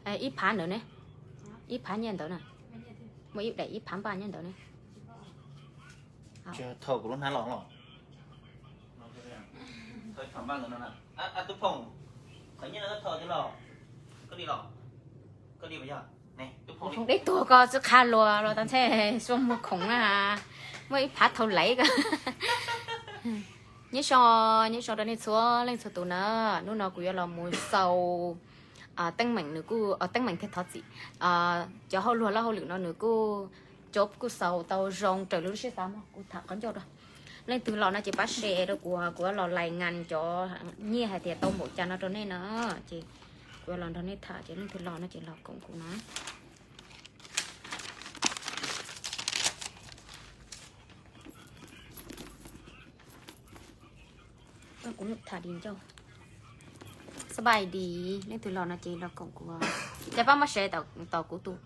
Ib phav ntawd ne, ib phav nyiaj ntawd na, muaj ib daim ib phav npaj nyiaj ntawd ne. Thaum kuv lub hnab los los. Tub Phooj, qhov nyiaj no thaum twg los? Koj li los? Koj li yog? Deb tuag koj txwb qha luas los tas ntxhe xuaj muag khoom na. Muaj ib phav thau laiv ko. Nyob zoo, nyob zoo rau nej txhua leej txhua tus na. Hnub no kuv yuav los mus xaus teeb meem nws kuj, teeb meem thiab thov txim, cov hauj luag laj hauj lwm no nws kuj, cov kuj xaus tau zoo raws li lub siab xav no. Kuv tham qhov ncauj rau. Leej twg los no ces pab share rau kuv, kuv los lais ngas cov nyiaj hais tias tau npaum cas no rau nej no. Ces kuv los nrog nej tham, ces leej twg los no ces los koom kuv no. Kuv tham di ncauj. Xab pais di, leej twg los no ces los koom kuv. Cas pab muab share tom kuv tus.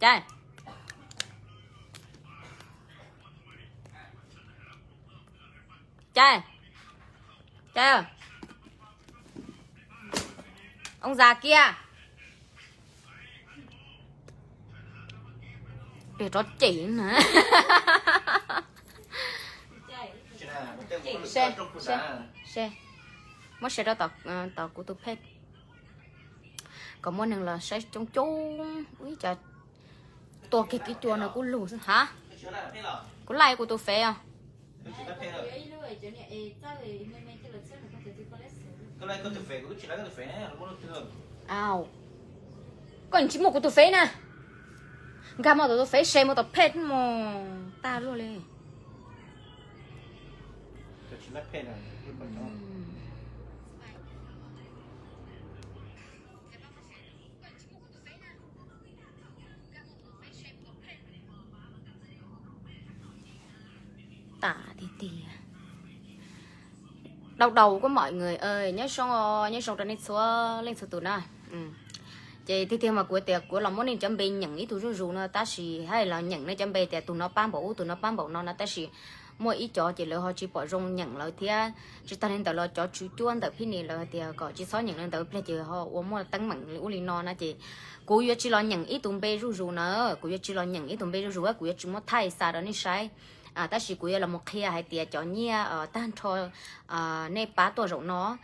Cas, cas, cas, ông già kia. Pliag rov cem na. Share, share, share. Muab share rau tom kuv tus page kom muaj neeg los saib coob coob. Ua cas tua kiag kib cua no kuj lug xwb hab. Kuv laij kuv tus fev os. Koj tsis muaj kuv tus fev na. Nkag mus tom tus fev, share mus tom page mus tag luaj li. Tas tiag tiag. Đau đầu quá mọi người ơi, nyob zoo, nyob zoo rau nej txhua leej txhua tus na. Ces tiag tiag mas kuv tias kuv los muab nej cov npe nyeem ib tug zuj zus no tab sis, hais los nyeem nej cov npe tias tus no pab npaum ub tus no pab npaum no no tab sis muaj ib cov ces lawv ho tsis pom zoo nyeem lawv thiab. Tsis tag li ntawd los cov tswv cuab ntawm phij ni lawv hais tias kom tsis txhob nyeem li ntawd pliag ces ho ua muaj teeb meem li ub li no na ces kuv yuav tsis los nyeem ib tug npe zuj zus na, kuv yuav tsis los nyeem ib tug npe zuj zus, kuv yuav tsis muab thaij xa rau nej saib. Tab sis kuv yuav los mus qhia hais tias cov nyiaj tag nrho nej pab tuaj zaum no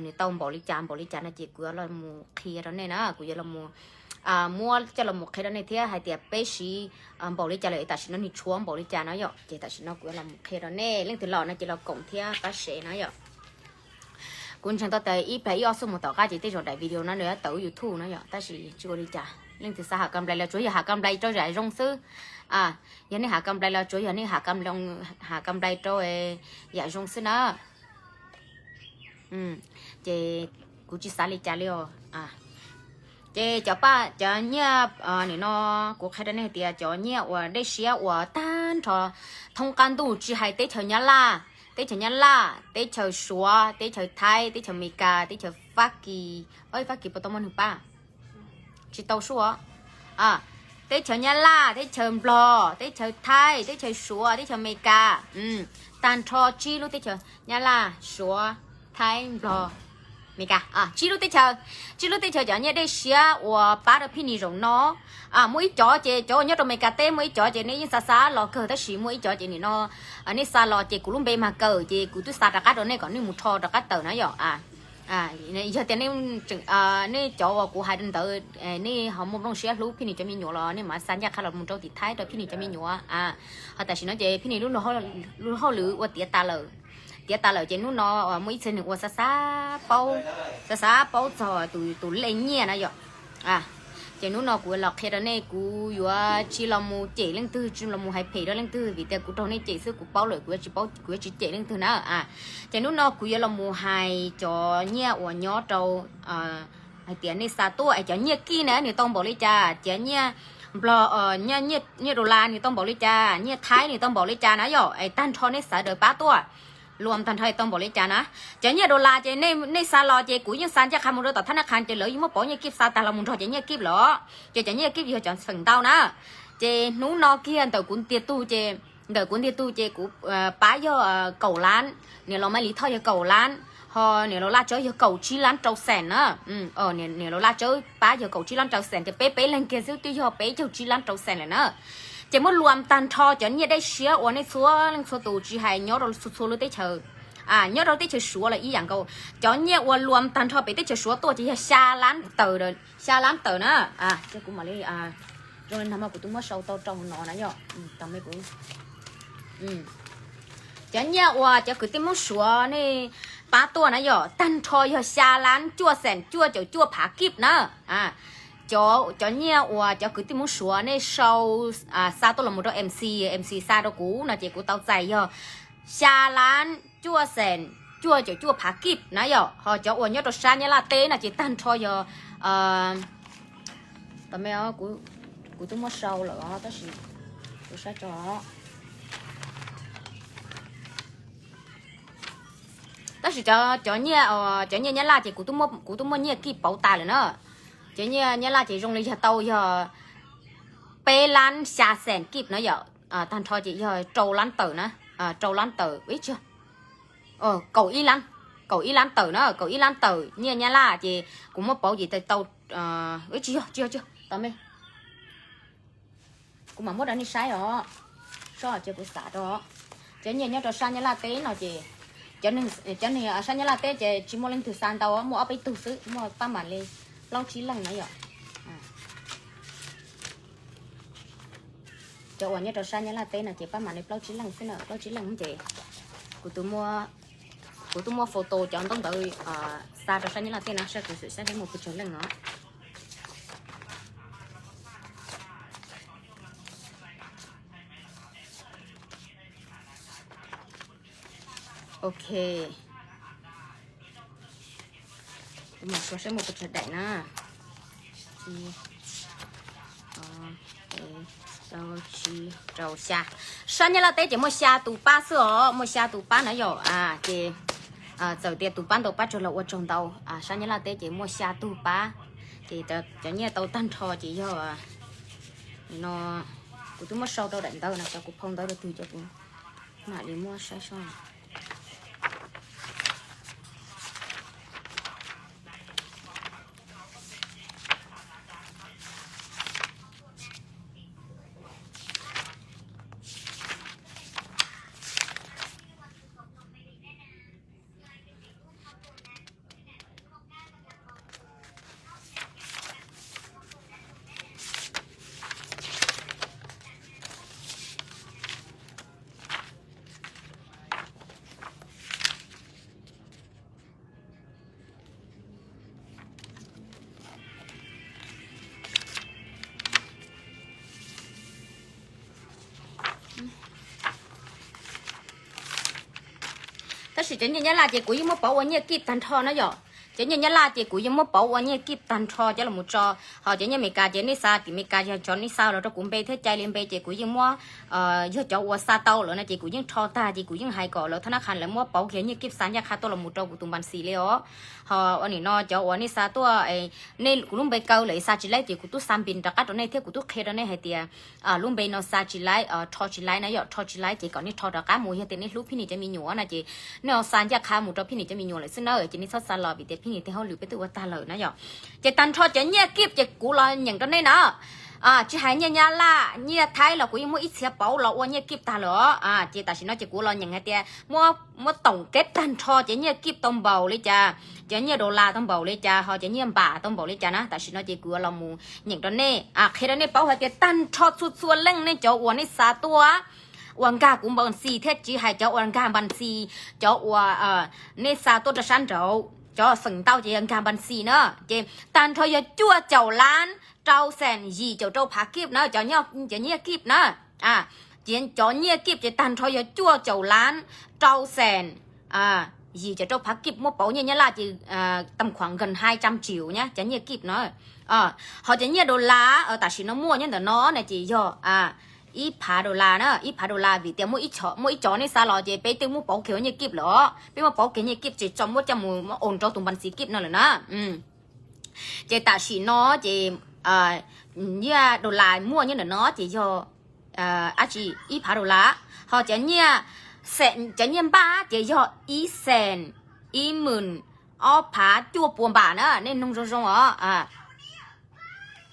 nws tau npaum li cas npaum li cas no ces kuv yuav los mus qhia rau nej na, kuv yuav los mus muab coj los mus qhia rau nej thiab hais tias peb siv npaum li cas lawm tam sim no nws tshuav npaum li cas no yom. Ces tam sim no kuv yuav los mus qhia rau nej, leej twg los no ces los koom thiab pab share na yom. Kuv ntseeg tau tias ib plag ib ob xuab moos tom qab ces tej zaum daim video no nws yuav tawm YouTube no yom, tab sis tsis ua li cas. Leej twg xav ham kam nplais los tsuav yog ham kam nplais rau yam zoo xwb. Yog nej ham kam nplais los tsuav yog nej ham kam nplais rau yam zoo xwb na. Ces kuv tsis xav li cas li os. Ces cov paj cov nyiaj nim no kuv qhia rau nej hais tias cov nyiaj uas dej siab uas tag nrho thoob qab ntuj tsis hais teb chaws Nyab Laj, teb chaws Nyab Laj, teb chaws Suav, teb chaws Thaib, teb chaws Amelikas, teb chaws Fab Kis, Fab Kis puas tau muaj neeg pab? Tsis tau sub. Teb chaws Nyab Laj, teb chaws Nplog, teb chaws Thaib, teb chaws Suav, teb chaws Amelikas, tag nrho tsib lub teb chaws Nyab Laj, Suav, Thaib, Nplog, Amelikas, tsib lub teb chaws, tsib lub teb chaws cov nyiaj dej siab uas pab rau phij ni zaum no. Muaj ib cov ces cov uas nyob rau Amelikas teb muaj ib cov ces nej yeej xa xa los kawg tab sis muaj ib cov ces nim no nej xa los ces kuv lub npe mas kawm ces kuv twb xa rov qab rau nej kom nej mus rho rov qab tawm na yom. Yog tias nej cov uas kuv hais ntawd nej ho muaj nplooj siab hlub phij ni cov me nyuam los nej mam xa ncaj qha los mus rau tim Thaib rau phij ni cov me nyuam. Ho tam sim no ces phij ni lub hauj lwm ua tiav tas lawm, tiav tas lawm ces hnub no muaj ib txhia neeg uas xav xav paub, xav xav paub txog tus lej nyiaj na yom. Ces hnub no kuv los qhia rau nej, kuv yuav tsis los mus cem leej twg, tsis los mus hais phem rau leej twg vim tias kuv raug nej cem xwb, kuv paub lawm kuv yuav tsis paub, kuv yuav tsis cem leej twg na. Ces hnub no kuv yuav los mus hais cov nyiaj uas nyob rau, hais tias nej xa tuaj es cov nyiaj kib na nws tau npaum li cas, cov nyiaj Nplog, nyiaj dollar nws tau npaum li cas, nyiaj Thaib nws tau npaum li cas na yom, es tag nrho nej sawv daws pab tuaj, luam tag nrho tau npaum li cas na. Cov nyiaj dollar ces nej xa los ces kuv yeej xa ncaj qha mus rau tom thab nab qha ces lawv yeej muab pauv nyiaj kib xa tag los mus nrog cov nyiaj kib lawm, ces cov nyiaj kib yog cov feem ntau na. Ces hnub no kiag ntawm kuv ntiag tug ces, ntawm kuv ntiag tug ces kuv pab yog kaum lab, niam laus Maiv Lis Thoj yog kaum lab, Ho niam laus Laj Tsawb yog kaum tsib lab rau xees na. Niam laus Laj Tsawb pab yog kaum tsib lab rau xees, ces peb peb leeg kiag xwb twb yog peb caug tsib lab rau xees lawm na. Ces muab luam tag nrho cov nyiaj dej siab uas nej txhua leej txhua tus tsis hais nyob rau txhua txhua lub teb chaws, nyob rau teb chaws Suav los ib yam nkaus, cov nyiaj uas luam tag nrho pem teb chaws Suav tuaj ces yog xya lab tawm, xya lab tawm na. Ces kuv mam li, zoo li no mas kuv twb muab sau tau rau no na yom. Cov nyiaj uas cov kwv tij Hmoob Suav nej pab tuaj na yom, tag nrho yog xya lab cuaj xees cuaj caum cuaj phav kib na. Cov nyiaj uas cov kwv tij Hmoob Suav nej sau xa tuaj los mus rau MC, MC xa rau kuv no ces kuv tau txais yog xya lab cuaj xees cuaj caum cuaj phav kib na yom. Ho cov uas nyob rau sab Nyab Laj teb no ces tag nrho yog, kuv twb muab sau lawm os, tab sis kuv saib tso. Tab sis cov nyiaj, cov nyiaj Nyab Laj ces kuv twb muab nyiaj kib pauv tas lawm na. Cov nyiaj Nyab Laj ces zoo li yog tau yog peb lab xya xees kib na yom. Tag nrho ces yog rau lab tawm na, rau lab tawm, kaum ib lab, kaum ib lab tawm na, kaum ib lab tawm nyiaj Nyab Laj ces kuv muab pauv ces tau, tsis yog, tsis yog, tsis yog, tos me, kuv mam muab rau nej saib os. Soj ces kuv xav rau cov nyiaj nyob rau sab Nyab Laj teb no ces cov neeg sab Nyab Laj teb ces tsis muaj leej twg xa ntau, muaj ob peb tug xwb, muaj pab mam li plaub tsib leej na yom. Cov uas nyob rau sab Nyab Laj teb no ces pab mam li plaub tsib leej xwb na, plaub tsib leej ces kuv twb muab, kuv twb muab photo cov ntaub ntawv xa rau sab Nyab Laj teb no, saib kuv xwm saib seb muaj pes tsawg leej no. Ok. Kuv mam suav saib muaj pes tsawg daim na. Rau, rau xya. Sab Nyab Laj teb ces muaj xya tus pab xwb os, muaj xya tus pab na yom. Ces txawm tias tus pab ntau pab tsawg los ua tsaug ntau, sab Nyab Laj teb ces muaj xya tus pab. Ces cov nyiaj tau tag nrho ces yog no, kuv twb muab sau rau daim ntawv no, cov kuv phau ntawv rau twg cov kuv mam li muab saib soj. Tab sis cov nyiaj Nyab Laj ces kuv yeej muab pauv ua nyiaj kib tag nrho na yom. Cov nyiaj Nyab Laj ces kuv yeej muab pauv ua nyiaj kib tag nrho cov los mus tso. Ho cov nyiaj Amelikas ces nej xa tim Amelikas, yog cov nej xa los rau kuv npe thiab cai li npe ces kuv yeej muab, yog cov uas xa tau lawm no ces kuv yeej rho tag ces kuv yeej hais kom lawv thab nab qha lawv muab pauv kiag nyiaj kib xa ncaj qha tuaj los mus rau kuv tus npas xis li os. Ho ua nim no cov uas nej xa tuaj, nej kuv lub npe kaw lawm xa tsis laib ces kuv twb xa npis rov qab rau nej thiab kuv twb qhia rau nej hais tias lub npe no xa tsis laib, rho tsis laib na yom, rho tsis laib ces kom nej rho rov qab mus, yog tias nej hlub Phij Nis cov me nyuam na ces nej ho xa ncaj qha mus rau Phij Nis cov me nyuam lawm xwb na, ces nej txhob xa los vim tias Phij Nis tej hauj lwm peb twb ua tag lawm na yom. Ces tag nrho cov nyiaj kib ces kuv los nyeem rau nej na. Tsis hais nyiaj Nyab Laj, nyiaj Thaib los kuv yeej muab ib txhia pauv los ua nyiaj kib tag lawm os. Ces tam sim no ces kuv los nyeem hais tias muab, muab toom keb tag nrho cov nyiaj kib tau npaum li cas, cov nyiaj dollar tau npaum li cas, ho cov nyiaj npam tau npaum li cas na. Tam sim no ces kuv los mus nyeem rau nej, qhia rau nej paub hais tias tag nrho txhua txhua leej nej cov uas nej xa tuaj uas nkag kuv npas xis thiab tsis hais cov uas nkag npas xis, cov uas nej xa tuaj rau sab nraud, cov xeem ntau ces yog nkag npas xis na, ces tag nrho yog cuaj caum lab rau xees yim caum rau phav kib na, cov nyiaj kib na. Ces cov nyiaj kib ces tag nrho yog cuaj caum lab rau xees yim caum rau phav kib, muab pauv nyiaj Nyab Laj ces tầm khoảng gần hai trăm triệu na cov nyiaj kib no. Ho cov nyiaj dollar tam sim no muaj nyob ntawm no na ces yog ib phav dollar na, ib phav dollar vim tias muaj ib cov nej xa los ces peb twb muab pauv kiag nyiaj kib lawm os, peb muab pauv kiag nyiaj kib ces tso muab coj mus ua rau tus npas xis kib no lawm na. Ces tam sim no ces nyiaj dollar muaj nyob ntawm no ces yog dab tsi, ib phav dollar. Ho cov nyiaj, cov nyiaj npaj ces yog ib xees ib hmos ob phav cuaj pua npam na, nej noog zoo zoo os.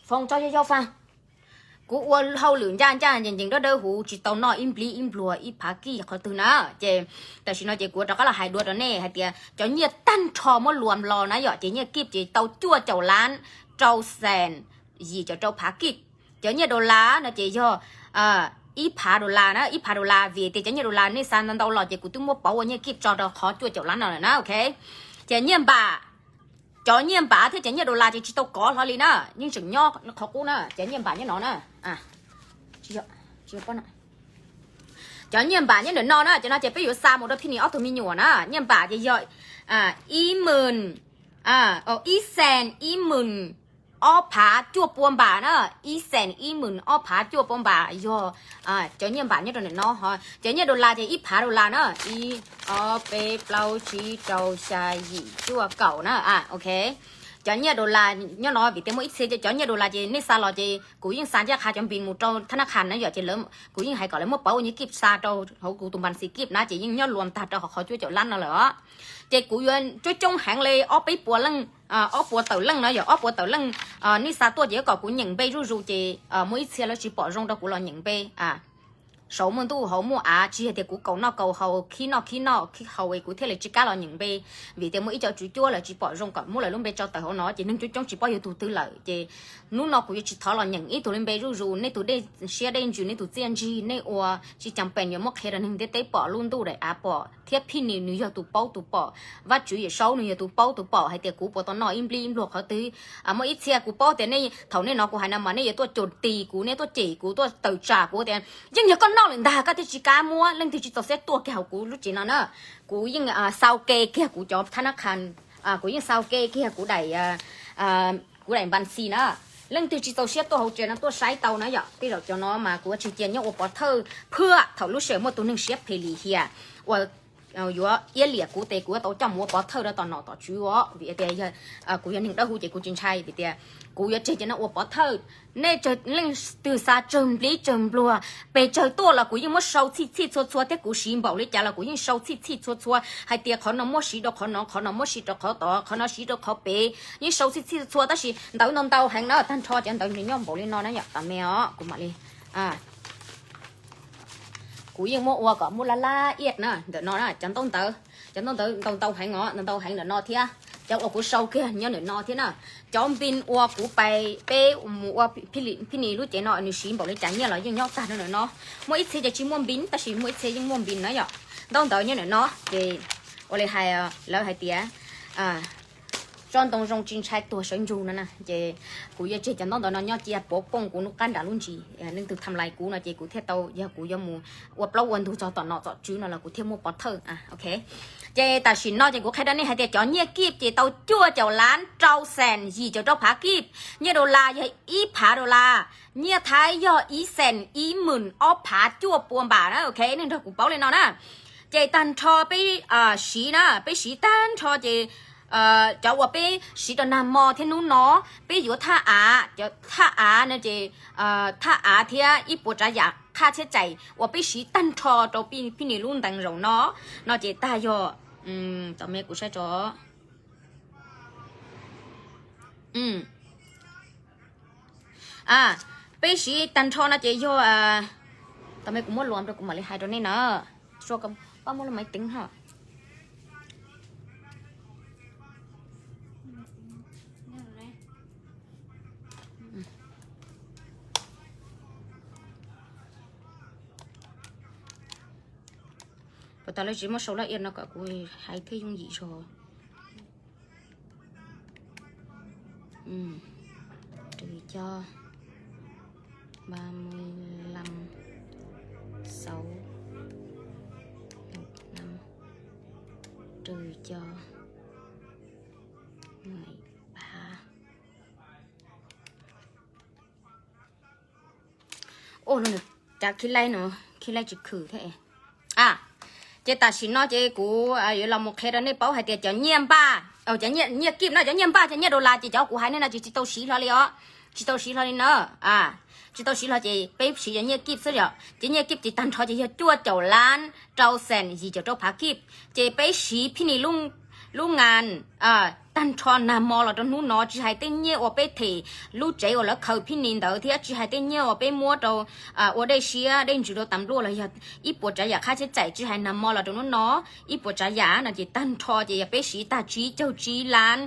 Foo tso yog yog fa. Kuv ua hauj lwm ncaj ncaj ncees ncees dawb dawb huv tsis tau noj ib nplib ib npluag ib phav kib qhov twg na. Ces tam sim no ces kuv rov qab los hais dua rau nej hais tias cov nyiaj tag nrho muab luam los na yom, ces nyiaj kib ces tau cuaj caum lab rau xees yim caum rau phav kib. Cov nyiaj dollar no ces yog ib phav dollar na, ib phav dollar vim tias cov nyiaj dollar nej xa ntau ntau los ces kuv twb muab pauv ua nyiaj kib tso rau qhov cuaj caum lab no lawm na, ok. Ces nyiaj npam, cov nyiaj npam thiab cov nyiaj dollar ces tsis tau kov hlo li na, yeej tseem nyob qhov qub na, cov nyiaj npam nyob no na. Cov nyiaj npam nyob ntawm no na, cov no ces peb yuav xa mus rau Phij Nis ob tug me nyuam na. Nyiaj npam ces yog ib hmos, ib xees ib hmos ob phav cuaj pua npam na, ib xees ib hmos ob phav cuaj pua npam yog cov nyiaj npam nyob rau ntawm no. Cov nyiaj dollar ces ib phav dollar na, ib, ob, peb, plaub, tsib, rau, xya, yim, cuaj, kaum na, ok. Cov nyiaj dollar nyob no vim tias muaj ib txhia cov nyiaj dollar ces nej xa los ces kuv yeej xa ncaj qha cov npis mus rau thab nab qhas na yom, ces kuv yeej hais kom lawv muab pauv ua nyiaj kib xa rau hauv kuv tus npas xis kib na, ces yeej nyob luam tag rau qhov cuaj caum lab no lawm os. Ces kuv yuav coob coob heev li ob peb puas leej, ob puas tawm leej no yog ob puas tawm leej, nej xa tuaj ces kom kuv nyeem npe zuj zus ces muaj ib txhia lawv tsis pom zoo rau kuv los nyeem npe. Saum muaj ntuj hauv muaj av, tsis yog tias kuv kaus noj kaus haus khib noj khib noj khib haus es kuv thiaj li tsis kam los nyeem npe. Vim tias muaj ib co tswv cuab lawv tsis pom zoo kom muab lawv lub npe tso tawm hauv no ces neeg coob coob tsis paub yog tus twg lawm. Ces hnub no kuv yuav tsis thov los nyeem ib tug li npe zuj zus, nej tus dej siab dej ntsws, nej tus txiaj ntsig, nej ua tsis cas pees yuav muab qhia rau neeg ntiaj teb pom, lub ntuj daim av pom, thiab Phij Nis nws yog tus paub tus pom, Vajtswv Yawm Saub nws yog tus paub tus pom hais tias kuv puas tau noj ib nplib ib npluag qhov twg. Muaj ib txhia kuv paub tias nej thaum nej no kuv hais no mas nej yuav tuaj cus tis kuv, nej tuaj cem kuv, tuaj tawm tsam kuv tias yeej yog koj noj lawm ntag koj thiaj tsis kam muab, leej twg tsis txaus siab tuaj kiag hauv kuv lub tsev no na. Kuv yeej xau ke kiag kuv cov thab nab qhas, kuv yeej xau ke kiag kuv daim, kuv daim npas xis na. Leej twg tsis txaus siab tuaj hauv tsev no tuaj saib tau na yom. Tej zaum cov no mas kuv tsis cia nyob ua pov thawj phwj thaum lub sij hawm muaj tus neeg siab phem lim hiam uas yuav iab liam kuv tes kuv yuav tau coj mus ua pov thawj rau tom nom tom tswv os. Vim tias kuv yog neeg dawb huv ces kuv tsis ntshai, vim tias kuv yuav tseg cov no ua pov thawj. Nej leej twg xa tsawg nplib tsawg npluag, pes tsawg tuaj los kuv yeej muab sau txhij txhij txhua txhua thiab kuv siv npaum li cas los kuv yeej sau txhij txhij txhua txhua hais tias qhov no muab siv rau qhov no, qhov no muab siv rau qhov tod, qhov no siv rau qhov pem, yeej sau txhij txhij txhua. Tab sis ntawv ntau ntau heev na, tag nrho cov ntawv nws nyob npaum li no na yom, tas me os kuv mam li kuv yeej muab ua kom muaj laj laj iaj na ntawm no na, cov ntaub ntawv, cov ntaub ntawv ntau ntau heev os, ntau ntau heev ntawm no thiab. Cov uas kuv sau kiag nyob ntawm no thiab na. Cov npis uas kuv pais peb mus ua Phij Nis lub cev no nws siv npaum li cas nyiaj los yeej nyob tag rau ntawm no. Muaj ib txhia ces tsis muaj npis tab sis muaj ib txhia yeej muaj npis na yom. Ntaub ntawv nyob ntawm no ces ua li hais lawv hais tias tsob ntoo zoo tsis ntshai tuag sawv ntsug no na. Ces kuv yuav tseg cov ntaub ntawv no nyob cia puav pooj kuv nub qab nram lub ntsis, leej twg tham lais kuv no ces kuv thiaj tau, yog kuv yuav mus ua plaub ua ntug txog tom nom tom tswv no los kuv thiaj muaj pov thawj, ok. Ces tam sim no ces kuv qhia rau nej hais tias cov nyiaj kib ces tau cuaj caum lab rau xees yim caum rau phav kib. Nyiaj dollar yog ib phav dollar. Nyiaj Thaib yog ib xees ib hmos ob phav cuaj pua npam na, ok, nej nrog kuv paub li no na. Ces tag nrho peb siv na, peb siv tag nrho ces cov uas peb siv rau nag hmo thiab hnub no, peb yuav thaj av, cov thaj av no ces thaj av thiab ib puas tsav yam qhaj txhiab txais uas peb siv tag nrho rau Phij Nis lub ntees zaum no, no ces tag yog, tom me kuv saib tso. Peb siv tag nrho no ces yog, tom me kuv muab luam rau kuv mam li hais rau nej na. Pab muab lub maiv teev ho. Puas tas lawv tsis muab sau laj iab no kom kuv hais thiaj yooj yim zog. Trừ cho ba mươi lăm, sáu, một năm, trừ cho mười ba. Ua, cas khi laj no, khi laj tsis khwm thiab. Ces tam sim no ces kuv yuav los mus qhia rau nej paub hais tias cov nyiaj npaj, cov nyiaj kib no, cov nyiaj npaj, cov nyiaj dollar ces cov kuv hais nej no ces tsis tau siv hlo li os, tsis tau siv hlo li na. Tsis tau siv hlo ces peb siv cov nyiaj kib xwb yom. Cov nyiaj kib ces tag nrho ces yog cuaj caum lab rau xees yim caum rau phav kib. Ces peb siv Phij Nis lub, lub ngas tag nrho nag hmo los rau hnub no, tsis hais tej nyiaj uas peb them lub tsev uas lawv khaws Phij Nis ntawd thiab tsis hais tej nyiaj uas peb muab rau ua dej siab dej ntsws rau tas npluaj los yog ib puas tsav yam qhab tsheb txaim, tsis hais nag hmo los rau hnub no, ib puas tsav yam no ces tag nrho ces yog peb siv tag tsib caug tsib lab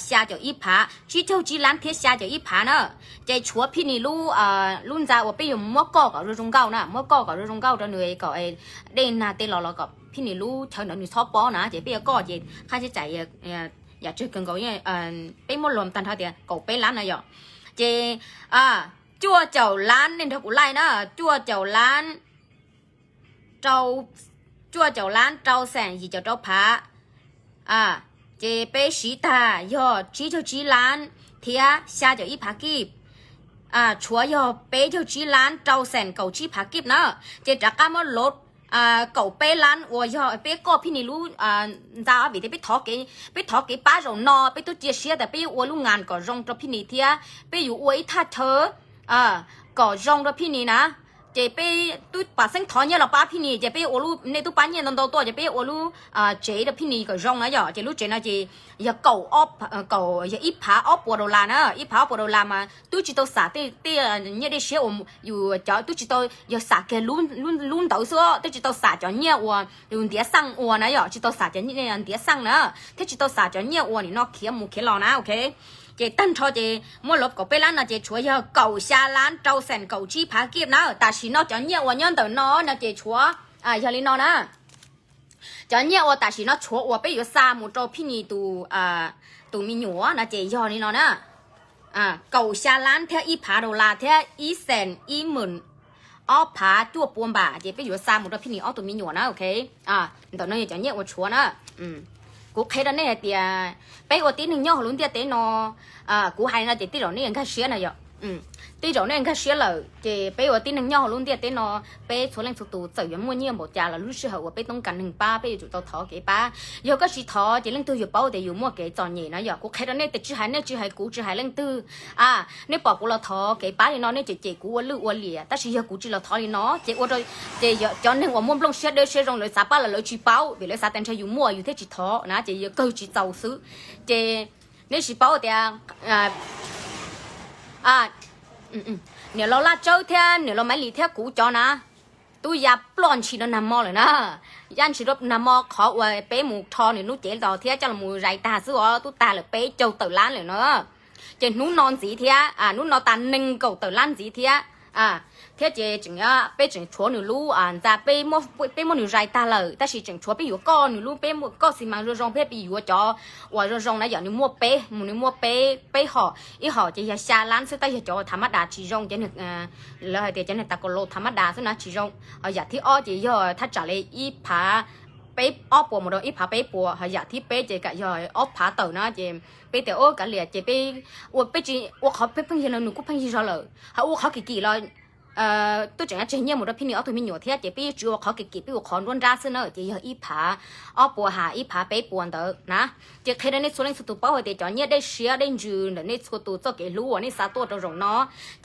xya caum ib phav, tsib caug tsib lab thiab xya caum ib phav na. Ces tshuav Phij Nis lub, lub ntxa uas peb yuav muab koj kom zoo zoo nkauj na, muab koj kom zoo zoo nkauj rau nws kom dej nag tej los los kom Phij Nis lub chaw ntawd nws txhob pob na, ces peb yuav koj ces qhab tsheb txaim yam tsawg kawg nkaus, peb muab luag tag nrho tias kaum peb lab na yom. Ces cuaj caum lab, nej nrog kuv laij na, cuaj caum lab, cuaj caum lab rau xees yim caum rau phav, ces peb siv tag yog tsib caug tsib lab thiab xya caum ib phav kib, tshuav yog peb caug tsib lab rau xees kaum tsib phav kib na. Ces rov qab muab luag kaum peb lab uas yog peb koj Phij Nis lub ntxa, vim tias peb thov kev pab zaum no peb twb cia siab tias peb yuav ua lub ngas kom zoo rau Phij Nis thiab peb yuav ua ib thaj chaw kom zoo rau Phij Nis na. Ces peb twb pam xeeb thov nyiaj los pab Phij Nis ces peb yuav ua, nej twb pab nyiaj ntau ntau tuaj ces peb yuav ua lub tsev rau Phij Nis kom zoo na yom. Ces lub tsev no ces yog kaum, kaum, yog ib phav ob puas dollar na, ib phav ob puas dollar mas twb tsis tau xam tej nyiaj dej siab uas yus cov, twb tsis tau, yog xam kiag lub ntawd xwb, twb tsis tau xam cov nyiaj uas yus ntiav xaj ua na yom, tsis tau xam cov nyiaj ntiav xaj na, thiab tsis tau xam cov nyiaj uas nim no khiav mus khiav los na, ok. Ces tag nrho ces muab luag kaum peb lab no ces tshuav yog kaum xya lab rau xees kaum tsib phav kib na. Tam sim no cov nyiaj uas nyob ntawm no no ces tshuav yog li no na. Cov nyiaj uas tam sim no tshuav uas peb yuav xa mus rau Phij Nis tus me nyuam no ces yog li no na. Kaum xya lab thiab ib phav dollar thiab ib xees ib hmos ob phav cuaj pua npam ces peb yuav xa mus rau Phij Nis ob tug me nyuam na, ok. Ntawm no yog cov nyiaj uas tshuav na. Kuv qhia rau nej hais tias peb ua tib neeg nyob hauv lub ntiaj teb no, kuv hais no ces tej zaum nej nkag siab na yom. Tej zaum nej nkag siab lawm ces peb ua tib neeg nyob hauv lub ntiaj teb no, peb txhua leej txhua tus txawm yuav muaj nyiaj npaum cas los lub sij hawm uas peb toob kas neeg pab peb yuav tsum tau thov kev pab. Yog koj tsis thov ces leej twg yuav paub tias yus muaj kev txom nyem na yom. Kuv qhia rau nej tias tsis hais nej, tsis hais kuv, tsis hais leej twg, nej pom kuv los thov kev pab li no nej cem cem kuv ua lwj ua liam, tab sis yog kuv tsis los thov li no ces ua rau, ces cov neeg uas muaj nplooj siab dawb siab zoo lawv xav pab los lawv tsis paub vim lawv xav tias ntshe yus muaj yus thiaj tsis thov na, ces yog kawg tsis txaus xwb. Ces nej tsis paub tias niam laus Laj Tsawb thiab niam laus Maiv Lis thiab kuv cov na, tub ya ploj ntshis rau nag hmo lawm na. Ya ntshis rau nag hmo qhov uas peb mus rho nws lub cev los thiab coj los zais tag xwb os, tub tag lawm peb caug tawm lab lawm na. Ces hnub no ntxiv thiab, hnub no tas nees nkaum tawm lab ntxiv thiab, thiab ces tseem, peb tseem tshuav nws lub ntxa, peb muab nws zais tag lawm tab sis tseem tshuav peb yuav koj nws lub, peb koj xi mas zoo zoo thiab peb yuav cov uas zoo zoo na yom. Nws muaj peb mus, nws muaj peb, peb hom, ib hom ces yog xya lab xwb tab yog cov thav mab das tsis zoo ces lawv hais tias cov niag tas kaus laus thav mab das xwb na tsis zoo. Ho yam thib ob ces yog thaj tsam li ib phav peb, ob puas mus rau ib phav peb puas, ho yam thib peb ces kam yog ob phav tawm na ces peb tias ua kav liam ces peb ua, peb tsis ua qhov pheej yig los nws kuj pheej yig zog lawm, ho ua qhov kim kim los tub tseem tseg nyiaj mus rau Phij Nis ob tug me nyuam thiab ces peb tsis ua qhov kim kim, peb ua qhov nruab nrab xwb na ces yog ib phav ob puas ha ib phav peb puas ntawd na. Ces qhia rau nej txhua leej txhua tus paub hais tias cov nyiaj dej siab dej ntsws ntawm nej txhua tus txoj kev hlub uas nej xa tuaj rau zaum no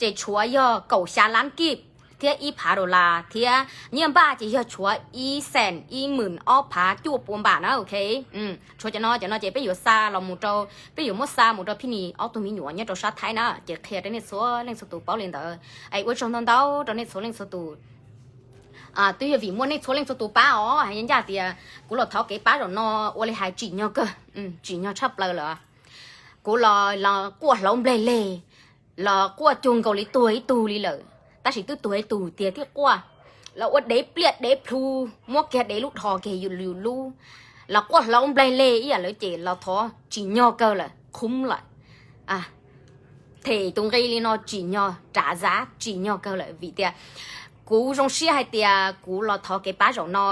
ces tshuav yog kaum xya lab kib thiab ib phav dollar thiab nyiaj npaj ces yog tshuav ib xees ib hmos ob phav cuaj pua npam na, ok. Tshuav cov no, cov no ces peb yuav xa los mus rau, peb yuav muab xa mus rau Phij Nis ob tug me nyuam nyob rau sab Thaib na. Ces qhia rau nej txhua leej txhua tus paub li ntawd es ua tsaug ntau ntau rau nej txhua leej txhua tus. Twb yog vim muaj nej txhua leej txhua tus pab os, hais ncaj tias kuv los thov kev pab zaum no ua li hais tsim nyog kawg, tsim nyog tshaj plaws lawm. Kuv los, los quaj hlauv npleg leg, los quaj cuag nkaus li tuag ib tug li lawm, tab sis twb tuag ib tug tiag thiaj quaj. Los ua dev pliaj dev plhu, muab kiag dev lub dhos kiag yus lub, los quaj hlauv npleg leg ib yam lawv ces los thov tsim nyog kawg lawm, qhov lawm. Them tus nqi li no tsim nyog, rov zab tsim nyog kawg lawm vim tias kuv zoo siab hais tias kuv los thov kev pab zaum no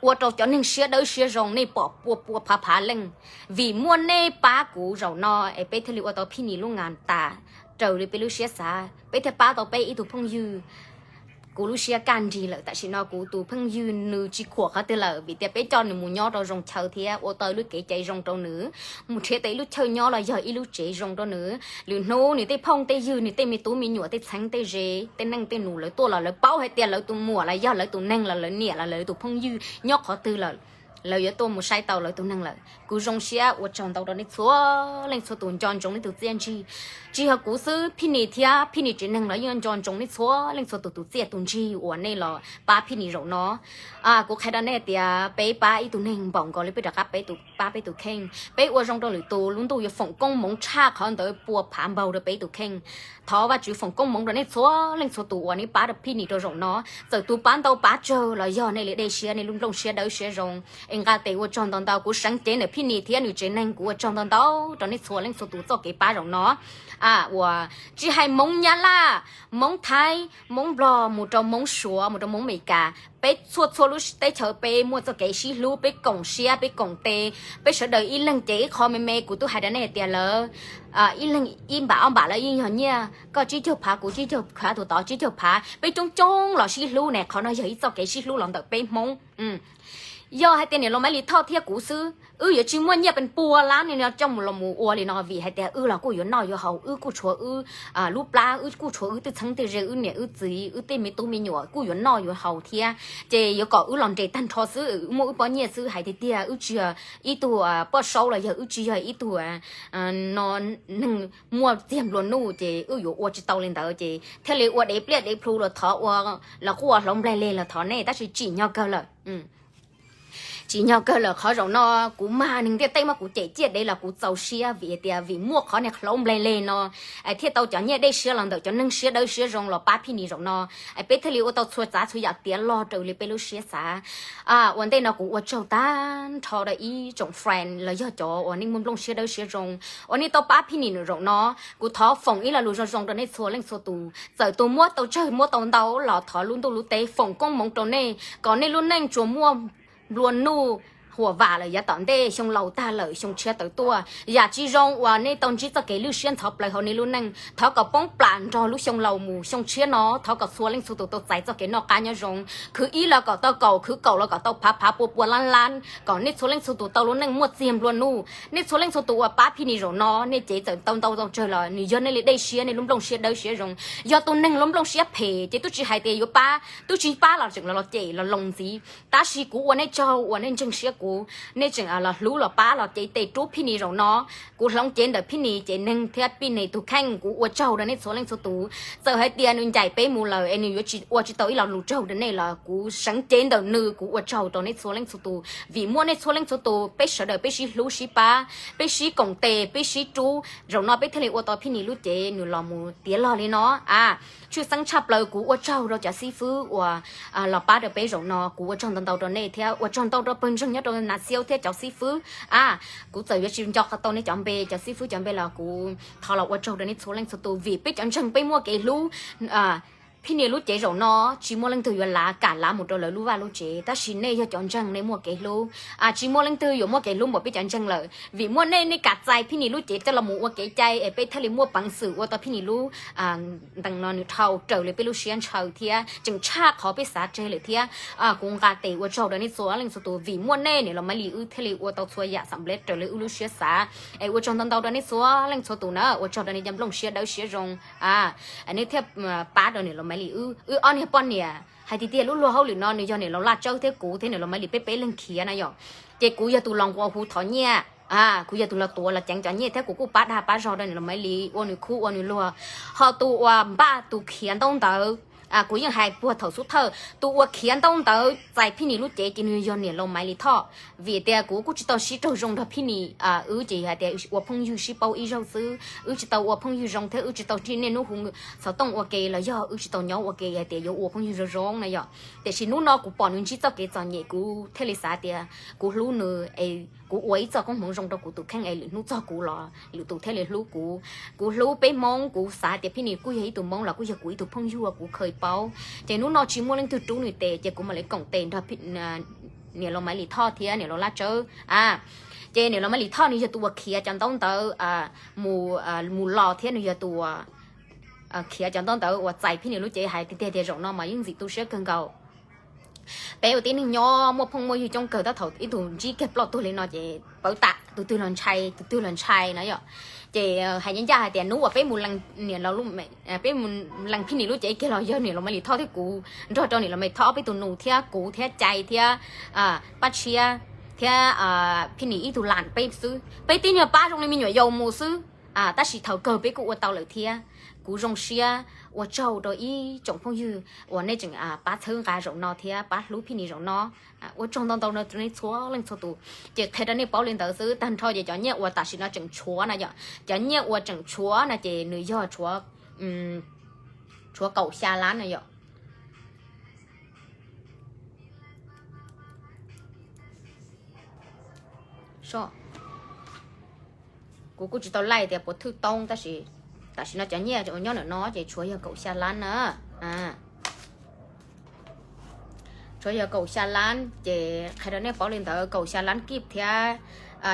ua rau cov neeg siab dawb siab zoo nej pom pua pua phav phav leej. Vim muaj nej pab kuv zaum no es peb thiaj li ua tau Phij Nis lub ngas tas raws li peb lub siab xav, peb thiaj pab tau peb ib tug phooj ywg. Kuv lub siab kaj nrig lawm, tam sim no kuv tus phooj ywg nws tsis khuam qhov twg lawm vim tias peb coj nws mus nyob rau zoo chaw thiab ua tau lub kev cai zoo rau nws, mus nrhiav tau ib lub chaw nyob los yog ib lub tsev zoo rau nws. Lwm hnub nws tej phooj tej ywg, nws tej me tub me nyuam, tej txheeb tej ze, tej neej tej nus lawv tuaj los lawv paub hais tias lawv tus muam los yog lawv tus neeg los lawv niam los lawv tus phooj ywg nyob qhov twg lawm. lawv yuav tuaj mus saib tau lawv tus neeg lawm. Kuv zoo siab ua tsaug ntau rau nej txhua leej txhua tus, nco ntsoov nej tus txiaj ntsig. Tsis yog kuv xwb, Phij Nis thiab Phij Nis tsev neeg los yeej nco ntsoov nej txhua leej txhua tus tus txiaj tus ntsig uas nej los pab Phij Nis zaum no. Kuv qhia rau nej tias peb pab ib tug neeg npaum nkaus li peb rov qab peb tus pab peb tus kheej. Peb ua zoo rau lwm tus, lub ntuj yuav foom koob hmoov tshaj qhov ntawd pua phav npaug rau peb tus kheej. Thov Vajtswv foom koob hmoov rau nej txhua leej txhua tus uas nej pab rau Phij Nis rau zaum no. Txawm tus pab ntau pab tsawg los yog nej li dej siab, nej lub nplooj siab dawb siab zoo, es nqa tes ua tsaug ntau ntau. Kuv seev cev ntawm Phij Nis thiab nws tsev neeg, kuv ua tsaug ntau ntau rau nej txhua leej txhua tus txoj kev pab zaum no. Uas tsis hais Hmoob Nyab Laj, Hmoob Thaib, Hmoob Nplog, mus rau Hmoob Suav, mus rau Hmoob Amelikas, peb txhua txhua lub teb chaws peb muaj txoj kev sib hlub, peb koom siab, peb koom tes, peb sawv daws ib leeg cev ib qho me me. Kuv twb hais rau nej tias lawv, ib leeg ib npam ob npam lawv yeej yog nyiaj, koj tsib caug phav kuv tsib caug phav tus tod tsib caug phav, peb coob coob los sib hlub ne. Qhov no yog ib txoj kev sib hlub los ntawm peb Hmoob. Yog hais tias niam laus Maiv Lis Thoj thiab kuv xwb, wb yuav tsis muaj nyiaj pes pua lab ni no coj mus los mus ua li no, vim hais tias wb los kuj yuav noj yuav haus, wb kuj tshuav wb lub plab, wb kuj tshuav wb tej txheeb tej ze, wb niam wb txiv, wb tej me tub me nyuam kuj yuav noj yuav haus thiab. Ces yuav kom wb los nres tag nrho xwb, muaj wb pob nyiaj xwb, hais tiag tiag wb tsis yog ib tug poj saub los yog wb tsis yog ib tug no neeg muaj txiag nplua nuj, ces wb yuav ua tsis tau li ntawd, ces thiaj li ua dev pliaj dev plhu los thov ua, los quaj hloov nplaig leg los thov nej, tab sis tsim nyog kawg lawm. Tsim nyog kawg lawm, qhov zaum no kuv mag neeg ntiaj teb mas kuv cem ciaj dev los kuv txaus siab, vim tias vim muaj qhov niag hloov nplaig leg no thiaj tau cov nyiaj dej siab los ntawm cov neeg siab dawb siab zoo los pab Phij Nis zaum no. Peb thiaj li ua tau txhua tsav txhua yam tiav log raws li peb lub siab xav. Ua ntej no kuv ua tsaug tag nrho rau ib tsoom friend los yog cov uas nej muaj nplooj siab dawb siab zoo uas nej tau pab Phij Nis zaum no. Kuv thov foom ib lo lus zoo zoo rau nej txhua leej txhua tus, txawm tus muab tau tsawg muab tau ntau los thov lub ntuj lub teb foom koob hmoov rau nej, kom nej lub neej tsuas muaj nplua nuj huam vam lawm yav tom ntej, xyoo laus tag lawm xyoo tshiab tawm tuaj. Yam tsis zoo uas nej tau ntsib txoj kev lwj siab ntxhov plaws hauv nej lub neej, thov kom poob plam nrog lub xyoo laus mus, xyoo tshiab no thov kom txhua leej txhua tus tau txais txoj kev noj qab nyob zoo. Khwv ib los kom tau kaum, khwv kaum los kom tau phav, phav pua, pua lab, lab, kom nej txhua leej txhua tus tau lub neej muaj txiag nplua nuj. Nej txhua leej txhua tus uas pab Phij Nis zaum no, nej cev txawm tau ntau tau tsawg los nws yog nej li dej siab, nej lub nplooj siab dawb siab zoo. Yog tus neeg lub nplooj siab phem ces twb tsis hais tias yuav pab, twb tsis pab los tseem los cem los loos ntxiv. Tab sis kuv ua nej tsaug uas nej ntseeg siab kuv, nej tseem los hlub los pab los cev tes rub Phij Nis zaum no. Kuv hloov cev ntawm Phij Nis tsev neeg thiab Phij Nis tus kheej, kuv ua tsaug rau nej txhua leej txhua tus. Txawm hais tias nws ncaim peb mus lawm es nws yuav tsis ua tsis tau ib lo lus tsaug rau nej los kuv seev cev ntawm nws, kuv ua tsaug rau nej txhua leej txhua tus, vim muaj nej txhua leej txhua tus peb sawv daws peb sib hlub sib pab, peb sib koom tes, peb sib rub. Zaum no peb thiaj li ua tau Phij Nis lub cev nws los mus tiav log li no. A, tshwj xeeb tshaj plaws kuv ua tsaug rau cov xib fwb uas los pab rau peb zaum no, kuv ua tsaug ntau ntau rau nej thiab ua tsaug ntau rau pawg ntseeg nyob rau Nas Xiau thiab cov xib fwb. A, kuv txawm yuav tsis nco qhov tau nej cov npe, cov xib fwb cov npe los kuv thov los ua tsaug rau nej txhua leej txhua tus, vim peb cov ntseeg peb muaj kev hlub. Phij Nis lub cev zaum no tsis muaj leej twg yuav lav kam lav mus rau lawv lub vaj lub tsev, tab sis nej yog cov ntseeg nej muaj kev hlub. Tsis muaj leej twg yuav muaj kev hlub npaum peb cov ntseeg lawm, vim muaj nej, nej kam txais Phij Nis lub cev coj los mus ua kev cai es peb thiaj li muaj peev xwm ua tau Phij Nis lub ntees no nws dhau raws li peb lub siab ntshaw thiab tseem tshaj qhov peb xav tseg lawm thiab. Kuv nqa tes ua tsaug rau nej txhua leej txhua tus, vim muaj nej niam laus Maiv Lis wb thiaj li ua tau txhua yam xam npleb raws li wb lub siab xav. Es ua tsaug ntau ntau rau nej txhua leej txhua tus na, ua tsaug rau nej cov nplooj siab dawb siab zoo. Nej thiaj pab rau niam laus Maiv Lis wb, wb ob niag poj niam. Hais tiag tiag lub luag hauj lwm no nws yog niam laus Laj Tsawb thiab kuv thiab niam laus Maiv Lis peb peb leeg khiav na yom. Ces kuv yog tus los nqua hu thov nyiaj, kuv yog tus los tuav los ceev cov nyiaj thiab kuv kuj pab dag pab zog rau niam laus Maiv Lis ua nws khub ua nws luag. Ho tus uas npaj tus khiav ntaub ntawv, kuv yeej hais puag thaum xub thawj, tus uas khiav ntaub ntawv txais Phij Nis lub cev ces nws yog niam laus Maiv Lis Thoj. Vim tias kuv kuj tsis tau sib raug zoo nrog Phij Nis, wb ces hais tias ua phooj ywg sib paub ib zaug xwb, wb tsis tau ua phooj ywg zoo thiab wb tsis tau niaj hnub hu xov tooj ua ke los yog wb tsis tau nyob ua ke hais tias yuav ua phooj ywg zoo zoo na yom. Tiam sis hnub no kuv pom nws ntsib txoj kev txom nyem, kuv thiaj li xav tias kuv hlub nws es kuv ua ib txoj koob hmoov zoo rau kuv tus kheej es lwm hnub txog kuv los lwm tus thiaj li hlub kuv. Kuv hlub peb Hmoob, kuv xav tias Phij Nis kuj yog ib tug Hmoob los kuj yog kuv ib tug phooj ywg uas kuv khaws paub. Ces hnub no tsis muaj leej twg rub nws tes ces kuv mam li koom tes nrog niam laus Maiv Lis Thoj thiab niam laus Laj Tsawb. Ces niam laus Maiv Lis Thoj nws yog tus uas khiav cov ntaub ntawv mus los thiab nws yog tus uas khiav cov ntaub ntawv uas txais Phij Nis lub cev. Hais tiag tiag tias zaum no mas yeej ntxim tu siab kawg nkaus. Peb ua tib neeg nyob muaj phooj muaj ywg coob kawg, tab thaum ib tug ntsib kiag ploj tuag li no ces pawv tam, tus twg los ntshai tus twg los ntshai na yom. Ces hais ncaj ncaj hais tias hnub uas peb mus lees niam laus, peb mus lees Phij Nis lub cev kiag los yog niam laus Maiv Lis Thoj thiab kuv nrog rau niam laus Maiv Lis Thoj ob peb tus nus thiab kuv thiab Cai thiab Paj Tshiab. thiab Phij Nis ib tug lam peb xwb, peb tib nyuag pab zoo li me nyuam yaus mus xwb. Tab sis thaum kawg peb kuj ua tau lawm thiab. Kuv zoo siab ua tsaug rau ib tsoom phooj ywg uas nej tseem pab txhawb nqa zaum no thiab pab hlub Phij Nis zaum no. Ua tsaug ntau ntau nej txhua leej txhua tus. Ces qhia rau nej paub li ntawd xwb, tag nrho ces cov nyiaj uas tam sim no tseem tshuav na yom, cov nyiaj uas tseem tshuav no ces nws yog tshuav, tshuav kaum xya lab na yom. Kuv kuj tsis tau laij tias puas thwj toob, tab sis tam sim no cov nyiaj uas nyob ntawm no ces tshuav yog kaum xya lab na. Tshuav yog kaum xya lab ces qhia rau nej paub li ntawd, kaum xya lab kib thiab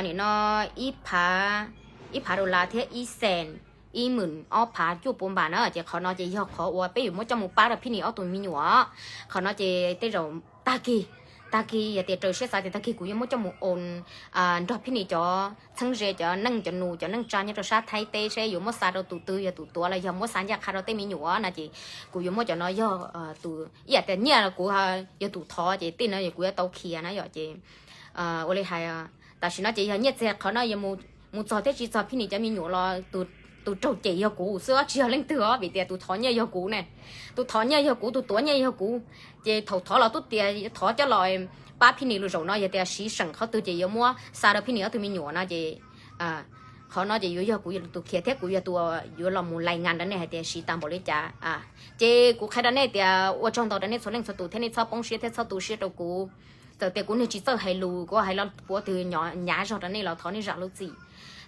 nim no ib phav, ib phav dollar thiab ib cent, ib hmos ob phav cuaj pua npam na. Ces qhov no ces yog qhov uas peb yuav muab coj mus pab rau Phij Nis ob tug me nyuam. Qhov no ces tej zaum tag kis, tag kis yog tias raws siab xav tias tag kis kuv yuav muab coj mus oos nrog Phij Nis cov txheeb ze, cov neej cov nus, cov neej tsa nyob rau sab Thaib teb seb yuav muab xa rau tus twg, yog tus tuav los yog muab xa ncaj qha rau tej me nyuam na ces kuv yuav muab cov no yog tus, ib yam tias nyiaj los kuv yog tus thov ces tej no kuv yuav tau khiav na yom. Ces ua li hais, tam sim no ces yog nyiaj txiag qhov no yuav mus txog thiab tsis txog Phij Nis cov me nyuam los tus raug cem yog kuv xwb, tsis yog leej twg os, vim tias tus thov nyiaj yog kuv ne. Tus thov nyiaj yog kuv, tus tuav nyiaj yog kuv. Ces thaum thov los tub tias thov coj los pab Phij Nis lus zaum no yog tias siv seem qhov twg ces yuav muab xa rau Phij Nis ob tug me nyuam no ces qhov no ces yuav yog kuv tus khiav thiab kuv yog tus yuav los mus lais ngas rau nej hais tias siv tas npaum li cas. Ces kuv qhia rau nej tias ua tsaug ntau rau nej txhua leej txhua tus thiab nej txhob poob siab thiab txhob tu siab rau kuv. Txawm tias kuv niag tsis txawj hais lus, kuv hais los puav twg nyav zog rau nej los thov nej zam lub txim.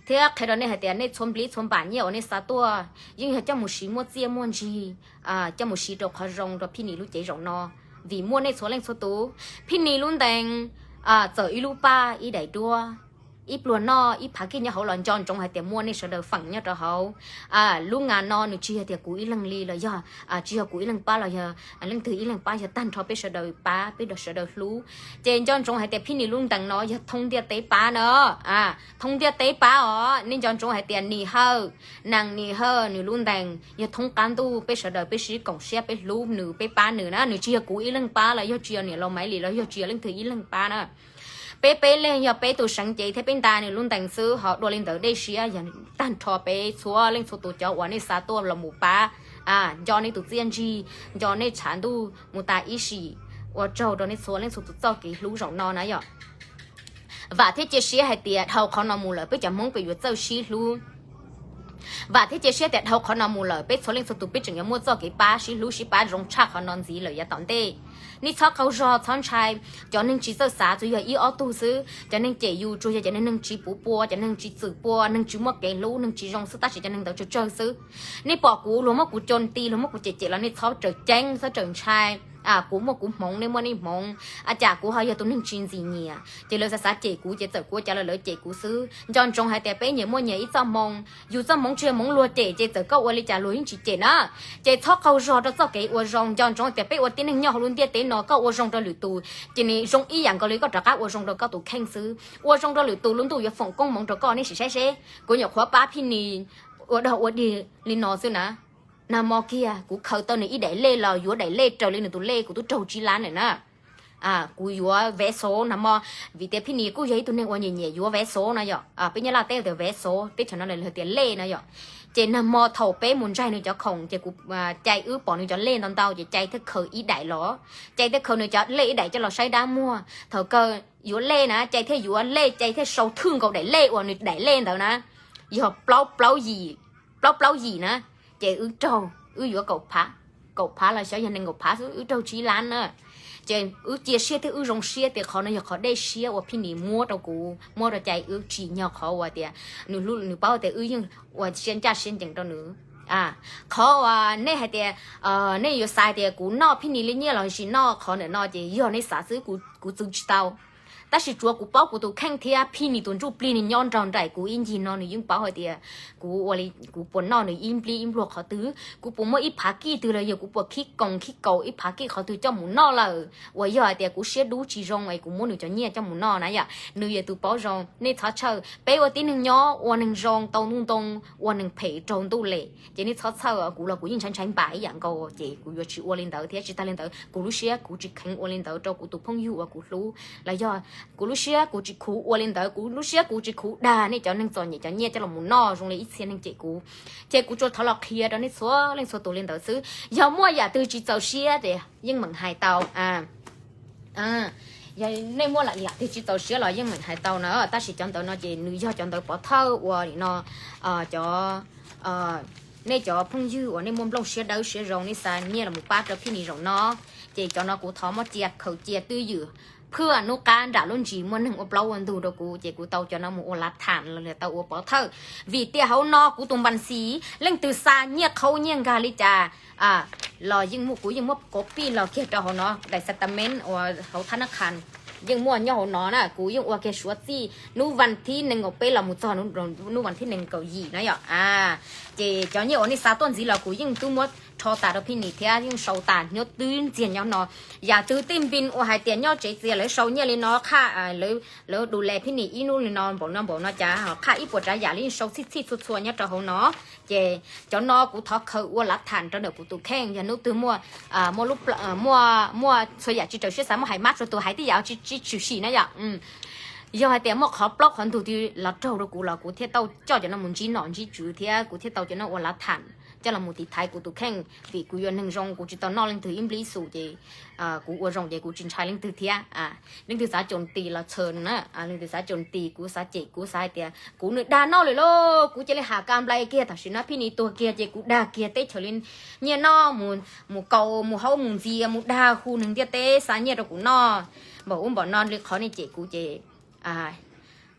Thiab qhia rau nej hais tias nej txhua nplib txhua npam nyiaj uas nej xa tuaj yeej yog coj mus siv muaj txiaj muaj ntsig, coj mus siv rau qhov zoo rau Phij Nis lub cev zaum no. Vim muaj nej txhua leej txhua tus, Phij Nis lub ntees txawm ib lub paj ib daim duab, ib pluag noj ib phav kij nyob hauv los nco ntsoov hais tias muaj nej sawv daws feem nyob rau hauv. Lub ngas no nws tsis yog tias kuv ib leeg li los yog tsis yog kuv ib leeg pab los yog leej twg ib leeg pab, yog tag nrho peb sawv daws pab, peb sawv daws hlub. Ces nco ntsoov hais tias Phij Nis lub ntees no yog thoob ntiaj teb pab na. Thoob ntiaj teb pab os, nej nco ntsoov hais tias Nis Hawj, Nas Nis Hawj nws lub ntees yog thoob qab ntuj peb sawv daws peb sib koom siab peb hlub nws peb pab nws na, nws tsis yog kuv ib leeg pab los yog tsis yog niam laus Maiv Lis los yog tsis yog leej twg ib leeg pab na. Peb peb leeg yog peb tus seev cev thiab peb nta nws lub ntees xwb, ho dua li ntawd dej siab yog tag nrho peb txhua leej txhua tus cov uas nej xa tuaj los mus pab, nco nej tus txiaj ntsig, nco nej tshav ntuj mus tas ib sim. Ua tsaug rau nej txhua leej txhua tus txoj kev hlub zaum no na yom. Vam thiab cia siab hais tias dhau qhov no mus lawm peb cov Hmoob peb yuav txawj sib hlub. Vam thiab cia siab tias dhau qhov no mus lawm peb txhua leej txhua tus peb tseem yuav muaj txoj kev pab sib hlub sib pab zoo tshaj qhov no ntxiv lawm yav tom ntej. Nej txhob qaug zog txhob ntshai, cov neeg tsis txawj xav tsuas yog ib ob tug xwb. Cov neeg cem yus tsuas yog cov neeg tsis puv pua, cov neeg tsis txwm pua, neeg tsis muaj kev hlub, neeg tsis zoo xwb, tab sis cov neeg ntawd tsawg tsawg xwb. Nej pom kuv luag muab kuv coj ti, luag muab kuv cem cem los nej txhob tsaws ceeb, txhob tsaws ntshai. Kuv muaj kuv hmoov, nej muaj nej hmoov. A cas kuv ho yog tus neeg tsis ntxim nyiam, ces lawv xav xav cem kuv, ces txawm kuv ua cas los lawv cem kuv xwb. Nco ntsoov hais tias peb nyias muaj nyias ib txoj hmoo, yus txoj hmoov tsis yog hmoov luag cem, ces txawm koj ua li cas luag yeej tsis cem na. Ces txhob qaug zog rau txoj kev ua zoo. Nco ntsoov tias peb ua tib neeg nyob hauv lub ntiaj teb no, koj ua zoo rau lwm tus ces nws zoo ib yam nkaus li koj rov qab ua zoo rau koj tus kheej xwb. Ua zoo rau lwm tus lub ntuj yuav foom koob hmoov rau koj, nej sim saib seb. Kuv nyuam qhuav pab Phij Nis ua dog ua dig li no xwb na. Nag hmo kiag kuv khaws tau nws ib daim lej los yuav daim lej raws li nws tus lej, kuv twb raug tsib lab lawm na. Kuv yuav vev xov nag hmo, vim tias Phij Nis kuj yog ib tug neeg uas nyiam nyiam yuav vev xov no yom. Peb nyob Laj teb tias vev xov, teb chaws no lawv tias lej no yom. Ces nag hmo thaum peb mus ntsaig nws cov khoom ces kuv, Cai wb pom nws cov lej ntau ntau ces Cai thiaj khaws ib daim los, Cai thiaj khaws nws cov lej ib daim coj los saib dab muag. Thaum kawg yuav lej na, Cai thiaj yuav lej, Cai thiaj sau thwj nkaus daim lej uas nws daim lej ntawd na, yog plaub plaub yim, plaub plaub yim na. Ces wb raug, wb yuav kaum phav, kaum phav los xyov yog nees nkaum phav xwb, wb raug tsib lab na. Ces wb cia siab thiab wb zoo siab tias qhov no yog qhov dej siab uas Phij Nis muab rau kuv, muab rau Cai, wb tsim nyog qhov uas tias nws, nws paub tias wb yeej ua siab ncaj siab ncees rau nws. Qhov uas nej hais tias nej yuav xav tias kuv noj Phij Nis li nyiaj los sis noj qhov ntawm no ces yog nej xav xwb, kuv txwv tsis tau. Tab sis tsuav kuv paub kuv tus kheej thiab Phij Nis tus ntsuj plig nws nyob nrog nraim kuv ib ncig no nws yeej paub hais tias kuv ua li, kuv puas noj nws ib nplij ib npluag qhov twg, kuv puas muab ib phav kij twg los yog kuv puas khib koos khib kaus ib phav kij qhov twg coj mus noj lawm, uas yog hais tias kuv siab dub tsis zoo es kuv muab nws cov nyiaj coj mus noj na yom. Nws yog tus paub zoo, nej txhob txhawj. Peb ua tib neeg nyob ua neeg zoo tau ntuj ntoo, ua neeg phem raug ntuj lem, ces nej txhob txhawj. Kuv los kuv yeej ntshai ntshai npam ib yam nkaus ces kuv yuav tsis ua li ntawd thiab. Tsis tas li ntawd kuv lub siab kuv tsis kheev ua li ntawd rau kuv tus phooj ywg uas kuv hlub los yog Kuv lub siab kuv tsis khuv ua li ntawd, kuv lub siab kuv tsis khuv dag nej cov neeg txom nyem cov nyiaj coj los mus noj zoo li ib txhia neeg cem kuv. Ces kuv tsuas thov los qhia rau nej txhua leej txhua tus li ntawd xwb. Yog muaj yam twg tsis txaus siab ces yeej meem hais tau. Yog nej muaj yam twg tsis txaus siab los yeej meem hais tau na, tab sis cov ntawd no ces nws yog cov ntawd pov thawj ua li no, cov, nej cov phooj ywg uas nej muaj nplooj siab dawb siab zoo nej xa nyiaj los mus pab rau Phij Nis zaum no, ces cov no kuv thov muab cia khaws cia twj ywm phwj hnub qab nram lub ntsis muaj neeg ua plaub ua ntug rau kuv ces kuv tau cov no mus ua lav tham los tau ua pov thawj. Vim tias hauv no kuv tus npas xis leej twg xa nyiaj qhaub nyiaj nkag li cas los yeej muaj, kuv yeej muab kos pij los kiag rau hauv no, daim xatamen uas hauv thab nab qhas yeej muaj nyob hauv no na, kuv yeej ua kiag suav txij hnub vas thib nees nkaum peb los mus txog hnub vas thib nees nkaum yim na yom. Ces cov nyiaj uas nej xa tuaj ntxiv los kuv yeej twb muab rho tas rau Phij Nis thiab yeej sau tas nyob twb ntxiag nyob no. Yam twg tej npis uas hais tias nyob tsev txias lawv sau nyiaj li no, qhaj lawv du le Phij Nis ib hnub li no npaum no npaum no cas ho qhaj ib puas tsav yam li yeej sau txhij txhij txhua txhua nyob rau hauv no. Ces cov no kuv thov khaws ua lav tham rau ntawm kuv tus kheej, yog hnub twg muaj, muaj, muaj txhua yam tsis raws siab xav muab hais mab tsuag tus hais tib yam tsis tshwm sim na yom. Yog hais tias muaj qhov plaub qhov ntug twg los raug rau kuv los kuv thiaj tau coj cov no mus ntsib nom ntsib tswv thiab kuv thiaj tau cov no ua lav tham coj los mus tiv thaiv kuv tus kheej, vim kuv yog neeg zoo kuv tsis tau noj leej twg ib nplig xus ces kuv ua zoo ces kuv tsis ntshai leej twg thiab. Leej twg xav caum tis los txhawm na, leej twg xav caum tis kuv xav cem kuv xav hais tias kuv nws dag noj lawm lauj, kuv cia li ham ka nplai kiag tam sim no Phij Nis tuag kiag ces kuv dag kiag teb chaws li nyiaj noj, mus kaus mus haub mus ntxias mus dag hu neeg ntiaj teb xa nyiaj rau kuv noj. Npaum ub npaum no li qhov nej cem kuv ces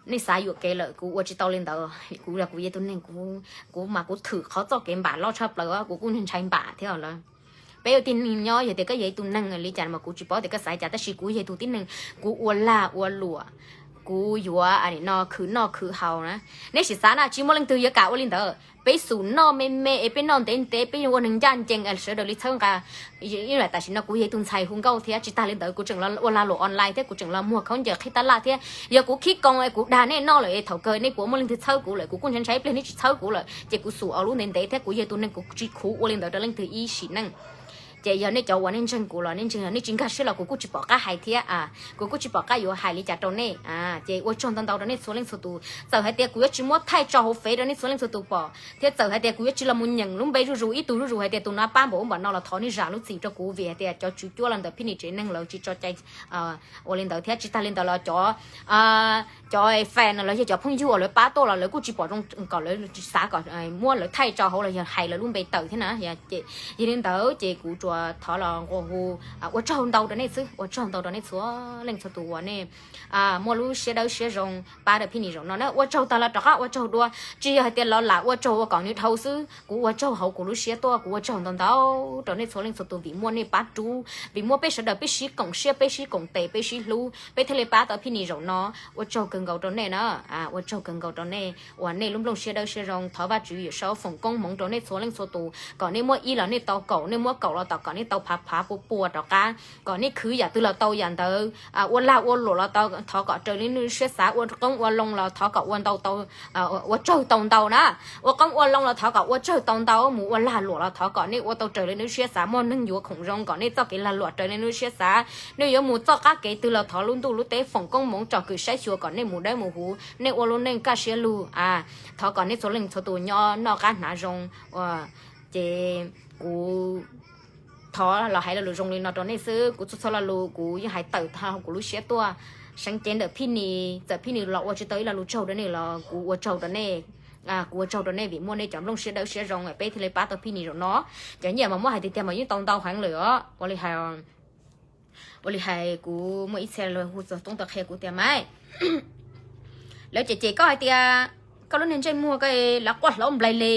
nej xav yuam kev lawm, kuv ua tsis tau li ntawd. Kuv los kuv yog tus neeg, kuv mas kuv thwm qhov txoj kev npam loj tshaj plaws, kuv kuj ntshai npam thiab lawm. Peb ua tib neeg nyob, yog tias koj yog ib tug neeg li cas mas kuv tsis paub tias koj xav cas, tab sis kuv yog tus tib neeg kuv ua lag ua luam, kuv yuav no khwv noj khwv haus na. Neb sim xav na, tsis muaj leej twg yuav kam ua li ntawd. Peb xum noj me me es peb noj ntev ntev, peb yuav ua neeg ncaj ncees sawv daws li txhawb nqa. Ib yam tam sim no kuv yog ib tug ntxhais hu nkauj thiab, tsis tag li ntawd kuv tseem los ua lag luam online thiab, kuv tseem los muag khaub ncaws qhib tab laj thiab. Yog kuv khib koos es kuv dag nej noj lawm es thaum kawg nej puas muaj leej twg txhawb kuv lawm? Kuv kuj ntshai ntshai ib pliag nej tsis txhawb kuv lawm ces kuv xum ua lub ntev ntev thiab. Kuv yog tus neeg kuv tsis khuv ua li ntawd rau leej twg ib sim neej. Ces yog nej cov uas nej ntseeg kuv los nej ntseeg, nej tsis nkag siab los kuv kuj tsis pom qab hais thiab, kuv kuj tsis pom qab yuav hais li cas rau nej. Ces ua tsaug ntau ntau rau nej txhua leej txhua tus. Txawm hais tias kuv yuav tsis muab thaij tso hauv fev rau nej txhua leej txhua tus pom, thiab txawm hais tias kuv yuav tsis los mus nyeem lub npe zuj zus ib tug zuj zus hais tias tus no pab npaum ub npaum no los thov nej zam lub txim rau kuv, vim hais tias cov tswv cuab los ntawm Phij Nis tsev neeg lawv tsis tso cai ua li ntawd thiab. Tsis tag li ntawd los cov, cov fan los yog cov phooj ywg uas lawv pab tuaj los lawv kuj tsis pom zoo kom lawv xav kom muab lawv thaij tso hauv los yog hais lawv lub npe tawm thiab na. Yog li ntawd ces kuv tsuas thov los nqua hu ua tsaug ntau rau nej xwb, ua tsaug ntau rau nej txhua leej txhua tus uas nej muaj lub siab dawb siab zoo pab rau Phij Nis zaum no na. Ua tsaug tag los rov qab ua tsaug dua, tsis yog hais tias los lam ua tsaug ua kom nws dhau xwb. Kuv ua tsaug hauv kuv lub siab tuaj, kuv ua tsaug ntau ntau rau nej txhua leej txhua tus vim muaj nej pab rub, vim muaj peb sawv daws peb sib koom siab, peb sib koom tes, peb sib hlub, peb thiaj li pab tau Phij Nis zaum no. Ua tsaug kawg nkaus rau nej na, ua tsaug kawg nkaus rau nej uas nej lub nplooj siab dawb siab zoo. Thov Vajtswv Yawm Saub foom koob hmoov rau nej txhua leej txhua tus, kom nej muaj ib los nej tau kaum, nej muab kaum los tom kom nej tau phav phav pua pua rov qab, kom nej khwv yam twg los tau yam ntawd, ua lag ua luam los tau thov kom raws li nej lub siab xav, ua qoob ua loo los thov kom ua ntau tau, ua tsawg tau ntau na. Ua qoob ua loo los thov kom ua tsawg tau ntau, mus ua lag luam los thov kom nej ua tau raws li nej lub siab xav, muaj neeg yuav khoom zoo kom nej txoj kev lag luam raws li nej lub siab xav, nej yuav mus txoj qab kev twg los thov lub ntuj lub teb foom koob hmoov tsom kwm saib xyuas kom nej mus dawb mus huv, nej ua lub neej kaj siab lug. Thov kom nej txhua leej txhua tus nyob noj qab hnav zoo. Ces kuv thov los hais lo lus zoo li no rau nej xwb. Kuv txhua txhua lo lus kuv yeej hais tawm tag kuv lub siab tuaj. Seev cev ntawm Phij Nis, txawm Phij Nis los ua tsis tau ib lo lus tsaug rau nej los kuv ua tsaug rau nej. Kuv ua tsaug rau nej vim muaj nej cov nplooj siab dawb siab zoo peb thiaj li pab tau Phij Nis zaum no. Cov nyiaj mas muab hais tiag tiag mas yeej tau ntau heev lawm os. Ua li hais, ua li hais kuv muaj ib txhia lawv hu txog toob tau qhia kuv tias mas lawv cem cem koj hais tias koj lub niag ntsej muag koj lawv quaj hlaub nplai le,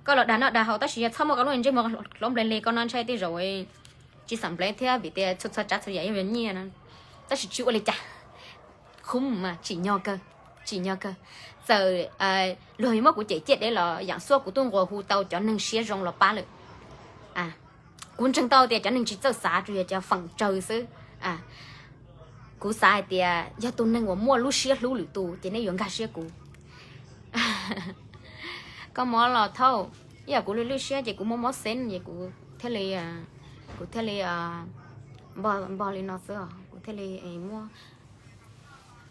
koj los dag noj dag haus tab sis yog txhob muaj koj lub niag ntsej muag hlaub nplai le koj no ntshai tej zaum tsis xam nplai thiab vim tias txhua txhua tsav txhua yam yeej yog nyiaj na. Tab sis tsis ua li cas, khub mas tsim nyog kawg, tsim nyog kawg. Txawm luag yuav muab kuv cem ciaj deb los yaam xuab kuv twb nqua hu tau cov neeg siab zoo los pab lawm. Kuv ntseeg tau tias cov neeg tsis txawj xav tsuas yog cov feem tsawg xwb. Kuv xav hais tias yog tus neeg uas muaj lub siab hlub lwm tus ces nej yuav nkag siab kuv. Koj mob los thauj, ib yam kuv lwj lwj siab ces kuv muaj mob xeeb ces kuv thiaj li, kuv thiaj li npog li no xwb, kuv thiaj li muab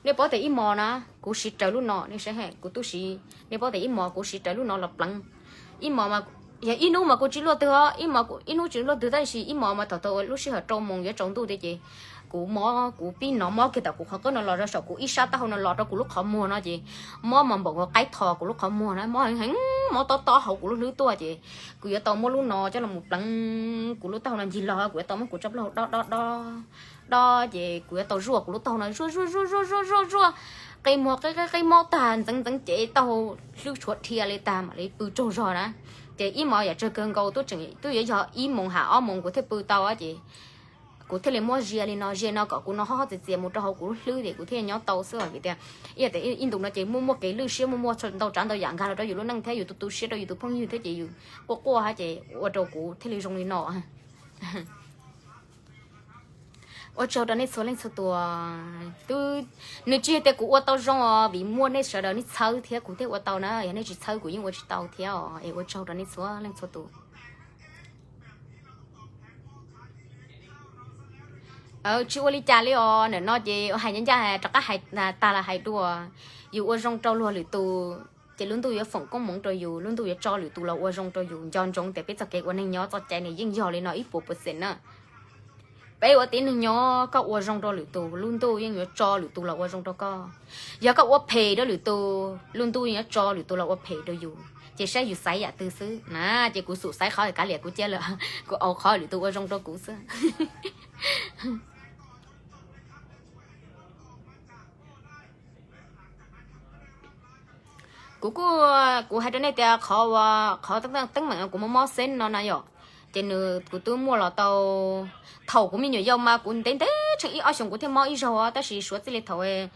Nej paub tias ib hmos na, kuv siv raws lub no, nej saib, kuv twb siv, nej paub tias ib hmos kuv siv raws lub no los pleev. Ib hmos, yog ib hnub mas kuv tsis luaj twg os, ib hmos ib hnub tsis luaj twg, tab sis ib hmos mas thaum tau lub sij hawm rau moos yuav tsaus ntuj tiag ces kuv mob, kuv pib hnov mob kiag tom kuv qhov qwb no los rau saum kuv ib sab taub hau no los rau kuv lub qhov muag no ces mob mas npaum nkaus qaib tho kuv lub qhov muag na, mob heev heev, mob tob tob hauv kuv lub hlwb tuaj ces kuv yuav tau muab lub no coj los pleev kuv lub taub hau no ncig los, kuv yuav tau muab kuv tsab plaub hau dob dob dob dob ces kuv yuav tau zuaj kuv lub taub hau no zuaj zuaj zuaj zuaj zuaj zuaj, qe muag qe qe qe mob tag ntxeev ntxeev ces taub hau hlwb tshuav dhia li tag mam li pw tsaug zog na. Ces ib hmos yam tsawg kawg nkaus twb tseem twb yuav yog ib moos ham ob moos kuv thiaj pw tau ces kuv thiaj li muab zia li no, zia no kom kuv no ho ho txias txias mus rau hauv kuv lub hlwb ces kuv thiaj nyob tau xwb os. Vim tias ib yam tias ib ntus no ces muaj muaj kev lwj siab, muaj muaj ntau tsav ntau yam nkag los rau yus lub neej thiab yus tus tu siab rau yus tus phooj ywg thiab ces yus quaj quaj hab ces ua rau kuv thiaj li zoo li no. Ua tsaug rau nej txhua leej txhua tus. Twb, nws tsis yog tias kuv ua tau zoo os, vim muaj nej sawv daws nej txhawb thiab kuv thiaj ua tau na, yog nej tsis txhawb kuv yeej ua tsis tau thiab os. Es ua tsaug rau nej txhua leej txhua tus. Tsis ua li cas li os, ntawm no ces hais ncaj ncaj rov qab hais tag los hais dua, yus ua zoo rau luag lwm tus ces lub ntuj yuav foom koob hmoov rau yus, lub ntuj yuav tso lwm tus los ua zoo rau yus. Nco ntsoov tias peb txoj kev ua neeg nyob txoj cai nws yeej yog li no ib puas percent na. Peb ua tib neeg nyob, koj ua zoo rau lwm tus, lub ntuj yeej yuav tso lwm tus los ua zoo rau koj. Yog koj ua phem rau lwm tus, lub ntuj yeej yuav tso lwm tus los ua phem rau yus. Ces saib yus xaiv yam twg xwb na. Ces kuv xub xaiv qhov kav liam kuv cia lawm, kuv au qhov lwm tus ua zoo rau kuv xwb. Kuv kuj, kuv hais rau nej tias qhov uas qhov teeb meem kuv mob mob xeeb no na yom, ces nws kuv twb muaj los tau, thaum kuv me nyuam yaus mas kuv ntev ntev tseem ib ob xyoos kuv thiaj mob ib zaug, tab sis suav txij li thaum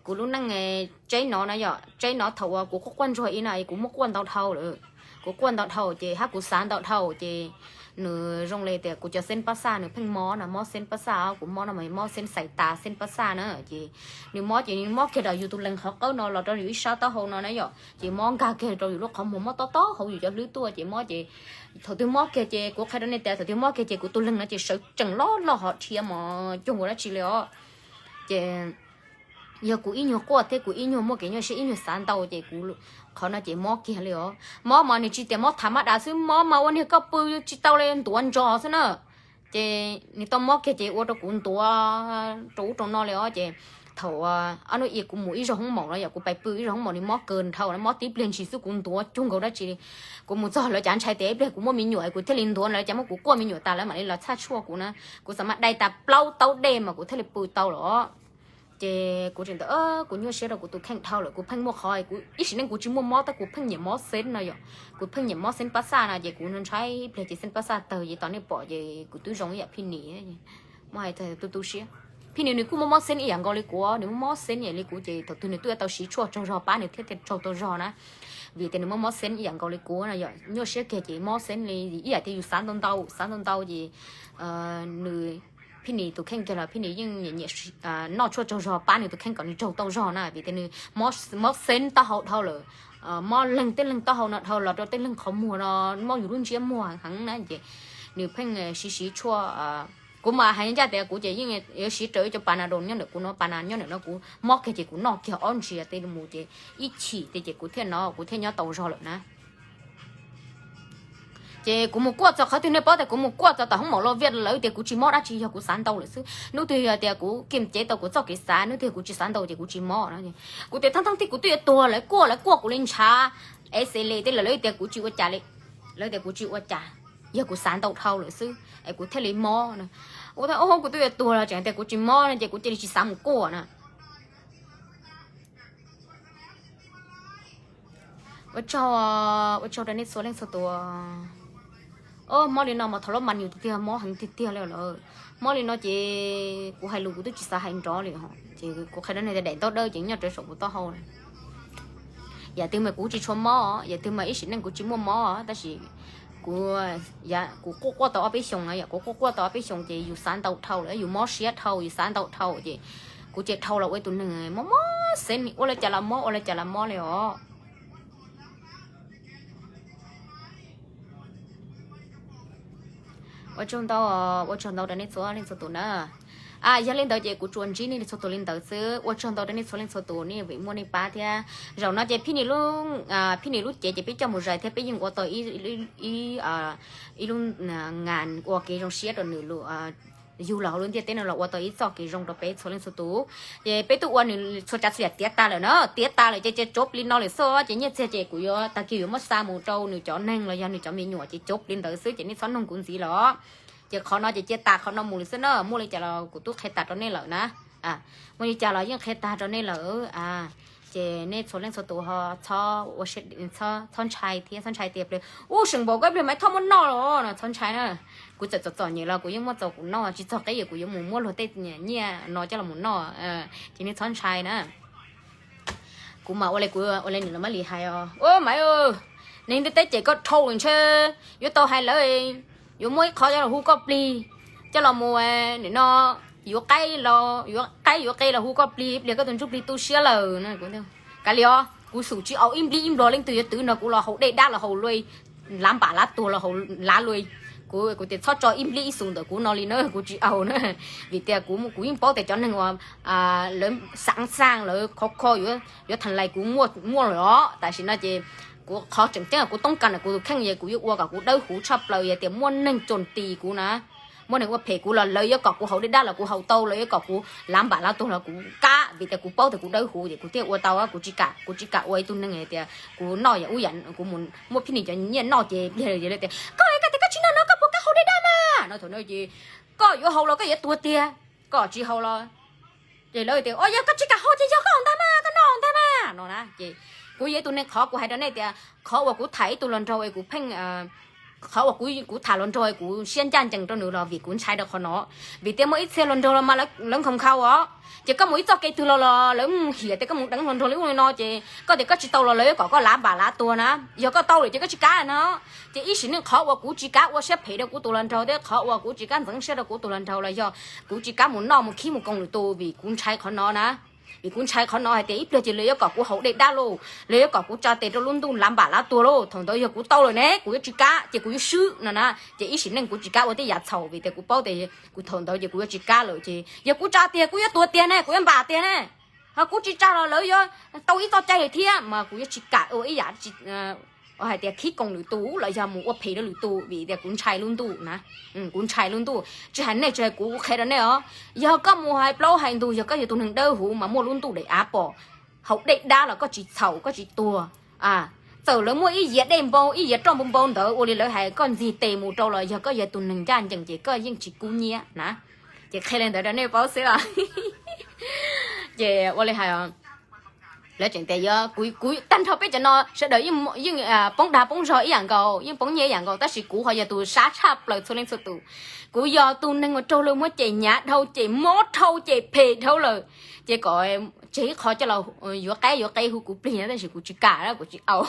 kuv lub neej tseb no na yom, tseb no thaum uas kuv quaj quaj ntsuag ib no kuv muab quaj ntau dhau lawm. Kuv quaj ntau dhau ces hab kuv xav ntau dhau ces nws zoo li tias kuv cov xeeb pab xaj nws pheej mob no, mob xeeb pab xaj, kuv mob no mas mob xeeb xais tas xeeb pab xaj na. Ces nws mob ces nws mob kiag rau yus tus leeg qhov qawb no los rau yus ib sab taub hau no na yom, ces mob nkag kiag rau yus lub qhov muag, mob tob tob hauv yus cov hlwb tuaj ces mob ces thaum twg mob kiag ces kuv qhia rau nej tias thaum twg mob kiag ces kuv tus leeg no ces sawv tsees loj loj ho dhia mos cuag nkaus dab tsi li os. Ces yog kuv ib nyuag quaj thiab kuv ib nyuag muaj kev nyuaj siab ib nyuag xav ntau ces kuv, qhov no ces mob kiag li os. Mob mas nws tsis tias mob tham mab das xwb, mob mas ua niag koj pw tsis tau li, ntuav ntsos xwb na. Ces nws tau mob kiag ces ua rau kuv ntuav rau ub rau no li os. Ces thaum ob hnub i kuv mus ib zaug hoob maum no yom, kuv pais pw ib zaug hoob maum nws mob kawg dhau na, mob tib pliag ntshis xwb kuv ntuav cuag nkaus dab tsi li. Kuv mus txog lawv cav ntshai tias ib pliag kuv muaj me nyuam kuv thiaj li ntuav, lawv cav muab kuv quaj me nyuam tas lawv mam li los txhaj tshuaj kuv na. Kuv xav mas dai tas plaub taub dej mas kuv thiaj li pw tau los. Ces kuv tseem tias kuv nyuaj siab rau kuv tus kheej dhau lawm, kuv pheej muaj qhov kuv ib sim neej kuv tsis muaj mob tab kuv pheej nyiam mob xeeb no yom. Kuv pheej nyiam mob xeeb pab xaj no ces kuv ntshai ib pliag ces xeeb pab xaj tawg ces tos nej pom ces kuv twb zoo ib yam Phij Nis. Muab hais tu tu siab, Phij Nis nws kuj muaj mob xeeb ib yam nkaus li kuv, nws muaj mob xeeb ib yam li kuv ces thaum twg nws twb yuav tau siv tshuaj tsaug zog pab nws thiaj thiaj tsaug tau zog na. Vim tias nws muaj mob xeeb ib yam nkaus li kuv no yom, nyuaj siab kiag ces mob xeeb li ib yam tias yus xav ntau ntau, xav ntau ntau ces nws, Phij Nis tus kheej kiag los Phij Nis yeej nyiam nyiam noj tshuaj tsaug zog pab nws tus kheej kom nws tsaug tau zog na. Vim tias nws mob xeeb taub hau dhau lawm, mob leeg tej leeg taub hau no dhau los rau tej leeg qhov muag no, mob yus lub ntsiab muag heev na ces nws pheej siv siv tshuaj. Kuv mas hais ncaj tias kuv ces yeej yuav siv raws ib co Panadol nyob ntawm kuv no, Panadol nyob ntawm no kuv mob kiag ces kuv noj kiag ob ntsiav tej mus ces ib chim tej ces kuv thiaj no kuv thiaj nyob tau zog lawm na. Ces kuv mus kuaj txog qhov twg nej paub tias kuv mus kuaj txog tom hoob maum Los Viaj lawv tias kuv tsis mob dab tsi, yog kuv xav ntau lawm xwb. Hnub twg yog tias kuv kiam cev tau kuv txoj kev xav, hnub twg kuv tsis xav ntau ces kuv tsis mob no. Kuv tias thaj thaj tib kuv twb yuav tuag lawv kuaj, lawv kuaj kuv li ntshav, es xes les tej lawv tias kuv tsis ua cas li, lawv tias kuv tsis ua cas, yog kuv xav ntau dhau lawm xwb es kuv thiaj li mob no. Kuv tias kuv twb yuav tuag los tseem tias kuv tsis mob no ces kuv cia li tsis xav mus kuaj na. Ua tsaug, ua tsaug rau nej txhua leej txhua tus. Mob li no mas thaum lub mas yus tiag tiag mob heev tiag tiag li lawm. Mob li no ces kuv hais lus kuv twb tsis xav hais nrov li os. Ces kuv qhia rau nej tias daim ntaub dawb ces nyob rau saum kuv taub hau. Yam twg mas kuv tsis tshua mob, yam twg mas ib sim neej kuv tsis muaj mob, tab sis kuv, kuv quaj quaj tau ob peb xyoos no, yam kuv quaj quaj tau ob peb xyoos ces yus xav ntau dhau lawm, yus mob siab dhau, yus xav ntau dhau ces kuv ces dhau los ua tus neeg mob mob xeeb, ua li cas los mob, ua li cas los mob li os. Ua tsaug ntau, ua tsaug ntau rau nej txhua leej txhua tus na. Yog li ntawd ces kuv tsuas ntsib nej txhua tus li ntawd xwb. Ua tsaug ntau rau nej txhua leej txhua tus nej vim muaj nej pab thiab. Zaum no ces Phij Nis lub cev ces peb coj mus zais thiab peb yeej ua tau ib lub nas ua kev zoo siab rau nws, yug los hauv lub ntiaj teb no los ua tau ib txoj kev zoo rau peb txhua leej txhua tus. Ces peb twb ua nws txhua tsav txhua yam tiav tas lawm na, tiav tas lawm ces tsuav plig no lawm xwb. Ces nyiaj txiag ces kuv yuav tag kis yuav muab xa mus rau nws cov neeg los yog nws cov me nyuam ces tsuav plig ntawd xwb ces nej txhob noog kuv ntxiv los. Ces qhov no ces cia tas qhov no mus li xwb na, muaj li cas los kuv twb qhia tas rau nej lawm na. Muaj li cas los yeej qhia tag rau nej lawm. Ces nej txhua leej txhua tus ho txhob ntshai thiab txhob ntshai tias pliag ub seem npaum koj pliag mas txhob muab noj los no txhob ntshai na. Kuv txawm txom txom nyem los kuv yeej muaj txaus kuv noj, tsis txog qib kuv yuav mus muab luag tej nyiaj no coj los mus noj. Ces nej txhob ntshai na. Kuv mas ua li kuv ua li nws los mab li hais os, ua mas nws ntiaj teb ces koj dhau ntshe yuav tau hais lawv yuav muab ib qho coj los hu koj plig, coj los mus nim no yuav qaib los yuav qaib yuav qe los hu koj plig, ib pliag koj tus ntsuj plig tu siab lawm. Kav liam os, kuv xum tsis au ib nplij ib nplog leej twg yuav twv nrog kuv los haus dej dab los haus luaj, lav npam lav tuag los haus lav luaj. Kuv kuv tias txhob tso ib nplij ib xum ntawm kuv no li na, kuv tsis au na. Vim tias kuv kuv yeej paub tias cov neeg uas lawv xav xaj lawv khov kho yuav tha lais kuv muaj lawm os. Tam sim no ces kuv qhov tseem ceeb kuv toob kas ntawm kuv tus kheej es kuv yuav ua kom kuv dawb huv tshaj plaws, yog tias muaj neeg txom tis kuv na, muaj neeg ua phem kuv los lawv yuav kom kuv haus dej dab los kuv haus tau, lawv yuav kom kuv lav npam lav tuag los kuv kam, vim tias kuv paub tias kuv dawb huv ces kuv thiaj ua tau. Kuv tsis kam, kuv tsis kam ua ib tug neeg hais tias kuv noj yam ub yam, kuv mus muab Phij Nis cov nyiaj noj ces pliag lawv tias koj, koj tias koj tsis noj no koj puas kam haus dej dab mas no, thaum no ces koj yuav haus los koj yuav tuag tiag, koj tsis haus los ces lawv tias o yog koj tsis kam haus ces yog koj haus ntag mas, koj noj ntag mas no na. Ces kuv yog ib tug neeg, qhov kuv hais rau nej tias qhov uas kuv tham ib tug hluas nraug es kuv pheej, qhov uas kuv tham hluas nraug es kuv siab ncaj ncees rau nws los vim kuv ntshai rau qhov no. Vim tias muaj ib txhia hluas nraug los mas lawv nkhaus nkhaus os, ces koj mus ib txoj kev twg los los lawv hiam tias koj mus deev hluas nraug li ub li no ces koj tias koj tsis tau los lawv yuav kom koj lav npam lav tuag na. Yog koj tau lawm ces koj tsis kam no. Ces ib sim neej qhov uas kuv tsis kam ua siab phem rau kuv tus hluas nraug thiab qhov uas kuv tsis kam ntxeev siab rau kuv tus hluas nraug los yog kuv tsis kam mus noj mus khib mus koom lwm tus vim kuv ntshai qhov no na. Vim kuv ntshai qhov no hais tias ib pliag ces lawv yuav kom kuv haus dej dab lauj, lawv yuav kom kuv tsa tes rau lub ntuj lav npam lav tuag lauj. Thaum ntawd yog kuv tau lawm ne kuv yuav tsis kam ces kuv yuav swb no na. Ces ib sim neej kuv tsis kam ua tej yam txhaum vim tias kuv paub tias kuv thaum ntawd ces kuv yuav tsis kam lawm. Ces yog kuv tsa tiag kuv yuav tuag tiag ne, kuv yuav npam tiag ne. Ho kuv tsis tsa los lawv yuav tau ib txoj cai lawm thiab mas kuv yuav tsis kam ua ib yam hais tias khib koom lwm tus los yog mus ua phem rau lwm tus vim tias kuv ntshai lub ntuj na. Kuv ntshai lub ntuj, tsis hais nej tsis hais kuv, kuv qhia rau nej os. Yog koj mus hais plaub hais ntug, yog koj yog tus neeg dawb huv mas muaj lub ntuj daim av pom, haus dej dab los koj tsis txhaum koj tsis tuag. Txawm lawv muaj ib yias dej npau ib yias roj npau npau ntawd ua li lawv hais koj ntxig tes mus rau los yog koj yog tus neeg ncaj ncees ces koj yeej tsis kub nyiab na. Ces qhia li ntawd rau nej paub xwb os. Ces ua li hais lawv tseem tias yog kuv tag nrho peb cov no sawv daws yeej poob dag poob zog ib yam nkaus, yeej poob nyiaj ib yam nkaus, tab sis kuv ho yog tus sab tshaj plaws txhua leej txhua tus. Kuv yog tus neeg uas raug lawv muab cem hnyav dhau, cem mob dhau, cem phem dhau lawm. Ces kom tseg ib qho coj los yuav qaib yuav qe hu kuv plig no tab sis kuv tsis kam, kuv tsis au.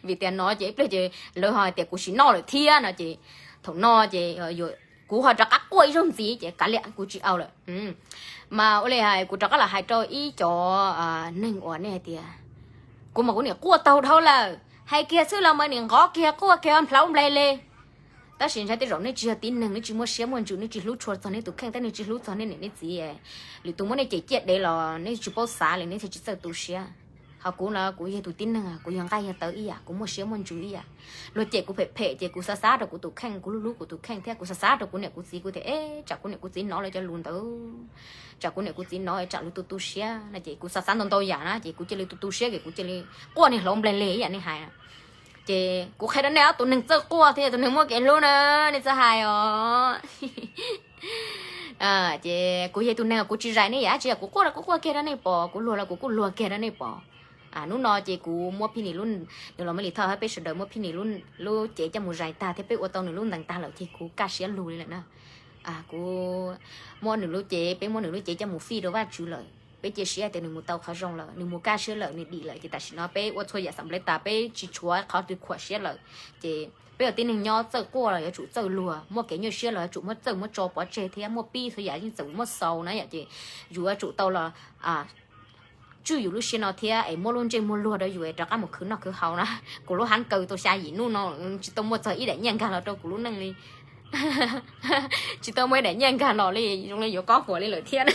Vim tias no ces ib pliag ces lawv ho hais tias kuv sim noj lawm thiab no ces thaum no ces kuv ho rov qab quaj ib zaug ntxiv ces kav liam kuv tsis au lawm. Mas ua li hais kuv rov qab los hais rau ib cov neeg uas nej hais tias kuv mas kuv niam quaj taug dhau lawm, hais kiag xwb los mas niam nqov kiag quaj kiag nplhaub nplaig li. Tab sis ntshai tej zaum nej tsis yog tib neeg, nej tsis muaj siab muaj ntsws, nej tsis hlub tshua txog nej tus kheej thiab nej tsis hlub txog nej niam nej txiv. Lwm tus muab nej cem ciaj dev los nej tsis paub xav li, nej thiaj tsis txawj tu siab. Ho kuv no kuv yog tus tib neeg, kuv yog nqaij yog tawv ib yam, kuv muaj siab muaj ntsws ib yam. Luag cem kuv phem phem ces kuv xav xav rau kuv tus kheej, kuv hlub hlub kuv tus kheej thiab kuv xav xav rau kuv niam kuv txiv, kuv tias eb tsam kuv niam kuv txiv hnov lawv cov lus ntawd, tsam kuv niam kuv txiv hnov tsam lawv tu tu siab no ces kuv xav xav ntau ntau yam na ces kuv cia li tu tu siab ces kuv cia li quaj niag hlauv nplaig leg ib yam nej hais. Ces kuv qhia rau nej, tus neeg txawj quaj thiab tus neeg muaj kev hlub na, nej txhob hais os. Ces kuv yog tus neeg kuv tsis zais nej yam dab tsi, kuv quaj los kuv quaj kiag rau nej pom, kuv luag los kuv kuj luag kiag rau nej pom. Hnub no ces kuv muab Phij Nis lub, nws los Mab Lis Thoj thiab peb sawv daws muab Phij Nis lub cev coj mus zais tag thiab peb ua tau nws lub ntees tag lawm ces kuv kaj siab lug li lawm na. Kuv muab nws lub cev, peb muab nws lub cev coj mus fij rau Vajtswv lawm, peb cia siab tias nws mus tau qhov zoo lawm, nws mus kaj siab lawm, nws dim lawm ces tam sim no peb ua txhua yam xam nplej tas, peb tsis tshuav qhov twg khuam siab lawm. Ces peb ua tib neeg nyob txawj quaj los yuav tsum txawj luag, muaj kev nyuaj siab los yuav tsum muab txawj muab tso pov tseg thiab muaj pib txhua yam yeej txawm muab xaus na yom. Ces yus yuav tsum tau los tswj yus lub siab no thiab es muab lub ntsej muag luag rau yus es rov qab mus khwv noj khwv haus na. Kuv lub hab kaw tau xya yim hnub no tsis tau muaj txog ib daim nyiaj nkag los rau kuv lub neej li. Tsis tau muaj daim nyiaj nkag los li, zoo li yuav kob huam li lawm thiab.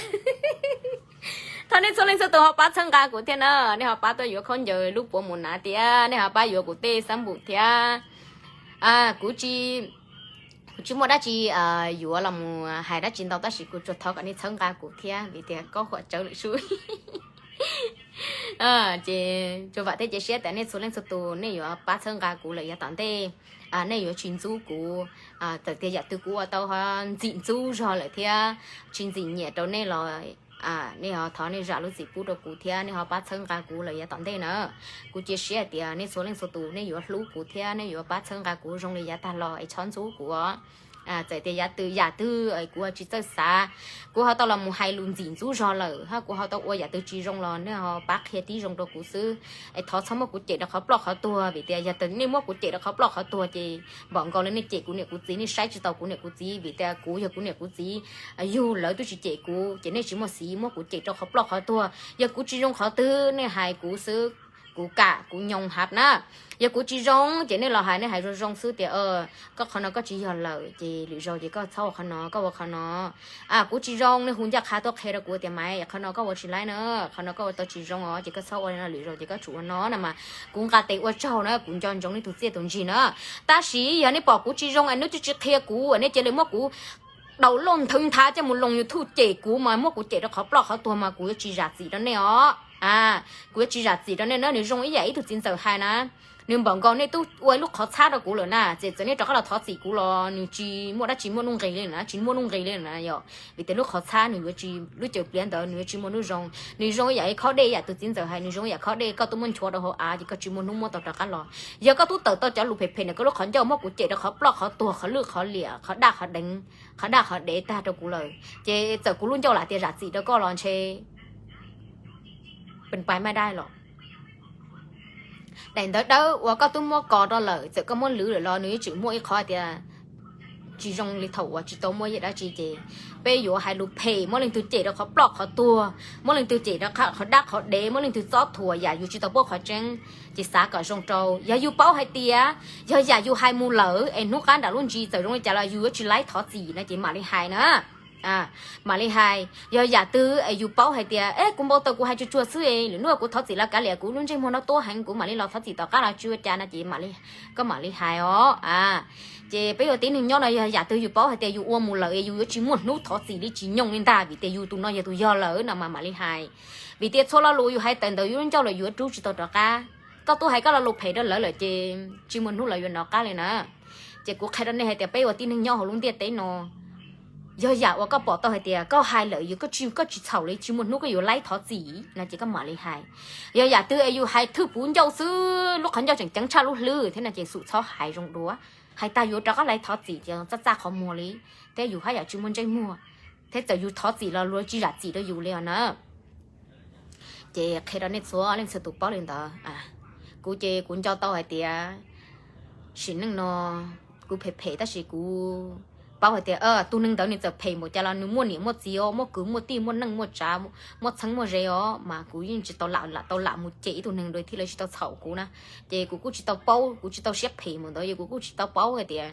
Thov nej txhua leej txhua tus ho pab txhawb nqa kuv thiab na, nej ho pab tuaj yuav khaub ncaws lub puav mus hnav thiab nej ho pab yuav kuv tej xab npum thiab. Kuv tsis, kuv tsis muaj dab tsi yuav los mus hais dab tsi ntau, tab sis kuv tsuas thov kom nej txhawb nqa kuv thiab vim tias kob huam tsawv lawm sub. Ces tsuas vam thiab cia siab tias nej txhua leej txhua tus nej yuav pab txhawb nqa kuv lawm yav tom ntej. Nej yuav tsis ntxub kuv, txawm tias yam twg kuv ua tau ho ntxim ntxub zog lawm thiab tsis ntxim nyiam rau nej los nej ho thov nej zam lub txim pub rau kuv thiab nej ho pab txhawb nqa kuv lawm yav tom ntej na. Kuv cia siab hais tias nej txhua leej txhua tus nej yuav hlub kuv thiab nej yuav pab txhawb nqa kuv zoo li yav tag los es txhob ntxub kuv os. Txawm tias yav twg yam twg kuv tsis txawj xav, kuv ho tau los mus hais lus ntxim ntxub zog lawm hab kuv ho tau ua yam twg tsis zoo los nej ho pab qhia tib zoo rau kuv xwb. Es thov txhob muab kuv cem rau qhov ploj qhov tuag vim tias yog tias nej muab kuv cem rau qhov ploj qhov tuag ces npaum nkaus li nej cem kuv niam kuv txiv, nej saib tsis taus kuv niam kuv txiv vim tias kuv yog kuv niam kuv txiv yug lawv twb tsis cem kuv ces nej tsis muaj xiv muab kuv cem rau qhov ploj qhov tuag. Yog kuv tsis zoo qhov twg nej hais kuv xwb, kuv kam kuv nyoos hab na. Yog kuv tsis zoo ces nej los hais, nej hais zoo zoo xwb tias koj qhov no koj tsis yog lawm ces lwm zaus ces koj txhob ua qhov no, koj ua qhov no. Kuv tsis zoo nej hu ncaj qha tuaj qhia rau kuv tias Maiv, qhov no koj ua tsis laib na, qhov no koj ua tau tsis zoo os ces koj txhob ua li no, lwm zaus ces koj tsum ua no na mas kuv nqa tes ua tsaug na, kuv nco ntsoov nej tus txiaj tus ntsig na. Tab sis yog nej pom kuv tsis zoo es nej twb tsis qhia kuv, nej cia li muab kuv daus loj nthwv nthav coj mus loo YouTube cem kuv mas muab kuv cem rau qhov ploj qhov tuag mas kuv yuav tsis zam txim rau nej os. Kuv yuav tsis zam txim rau nej na. Nws zoo ib yam ib tug txiv ntxawm hais na, nws npaum nkaus nej twb ua ib lub qhov txhab rau kuv lawm na, ces txawm nej rov qab los thov txim kuv los nws tsis muaj dab tsi muaj nuj nqis li na, tsis muaj nuj nqis li na yom. Vim tias lub qhov txhab nws yuav tsis, lub caws pliav ntawd nws yuav tsis muaj hnub zoo. Nws zoo ib yam li khob dej, yam tus txiv ntxawm hais, nws zoo ib yam khob dej, koj twb muab nchuav rau hauv av ces koj tsis muaj hnub muab tau rov qab los. Yog koj twb tawm tau cov lus phem phem ntawm koj lub qhov ncauj muab kuv cem rau qhov ploj qhov tuag, qhov lwj qhov liam, qhov daj qhov deev, qhov daj qhov dev tag rau kuv lawm ces txawm kuv lub ncauj lam tias zam txim rau koj los ntshe pais maj dai los. Daim ntawv dawb uas koj twb muab kos rau lawm, txawm koj muab lwv lawm los nws yuav tsum muaj ib qhov tias tsis zoo li thaum uas tsis tau muaj ib yam dab tsi ces peb yuav hais lus phem muab leej twg cem rau qhov ploj qhov tuag, muab leej twg cem rau qhov dab qhov dev, muab leej twg txob thuam yam yus tsis tau paub qhov tseeb, ces xav kom zoo rau. Yog yus paub hais tias yog yam yus hais mus lawm es hnub qab nram lub ntsis txawm zoo li cas los yus yuav tsis laib thov txim no ces mam li hais na. Mam li hais. Yog yam twg es yus paub hais tias es kuv npau taws kuv hais tsuag tsuag xwb, lwm hnub kuv thov txim los kav liam, kuv lub ntsej muag no tuab heev, kuv mam li los thov txim tom qab los tsis ua cas no ces koj mam li hais os. Ces peb ua tib neeg nyob no yog yam twg yus paub hais tias yus ua mus lawm es yus yuav tsis muaj hnub thov txim li tsis nyoog li ntag vim tias yus tus no yog tus yog lawm no mas mam li hais. Vim tias txhua lo lus yus hais tawm ntawm yus lub ncauj lawm yus yuav rub tsis tau rov qab. Koj twb hais koj lo lus phem rau lawv lawm ces tsis muaj hnub lawv yuav nov qab li na. Ces kuv qhia rau nej hais tias peb ua tib neeg nyob hauv lub ntiaj teb no, yog yam uas koj pom tau hais tias koj hais lawm yus, koj tsis, koj tsis txhaum li, tsis muaj hnub koj yuav laib thov txim no ces koj mam li hais. Yog yam twg es yus hais thwj puv ncauj xwb, lub qhov ncauj tseem ceev tshaj lub hlwb thiab no ces xum txhob hais zoo dua. Hais tag yuav rov qab laib thov txim ces txaj txaj qhov muag li, thiab yus haj yam tsis muaj ntsej muag, thiab txawm yus thov txim los luag tsis zam txim rau yus li os na. Ces qhia rau nej txhua leej txhua tus paub li ntawd. Kuv ces kuv nco tau hais tias sim neej no kuv phem phem tab sis kuv paub hais tias tus neeg ntawd nws txawm phem npaum cas los nws muaj niam muaj txiv os, muaj kwv muaj tij, muaj neej muaj tsav, muaj txheeb muaj ze os, mas kuv yeej tsis tau lam, lam tau lam mus cem ib tug neeg dua thiaj li tsis tau txhaum kuv na. Ces kuv kuj tsis tau paub, kuv tsis tau siab phem npaum ntawd, yog kuv kuj tsis tau paub hais tias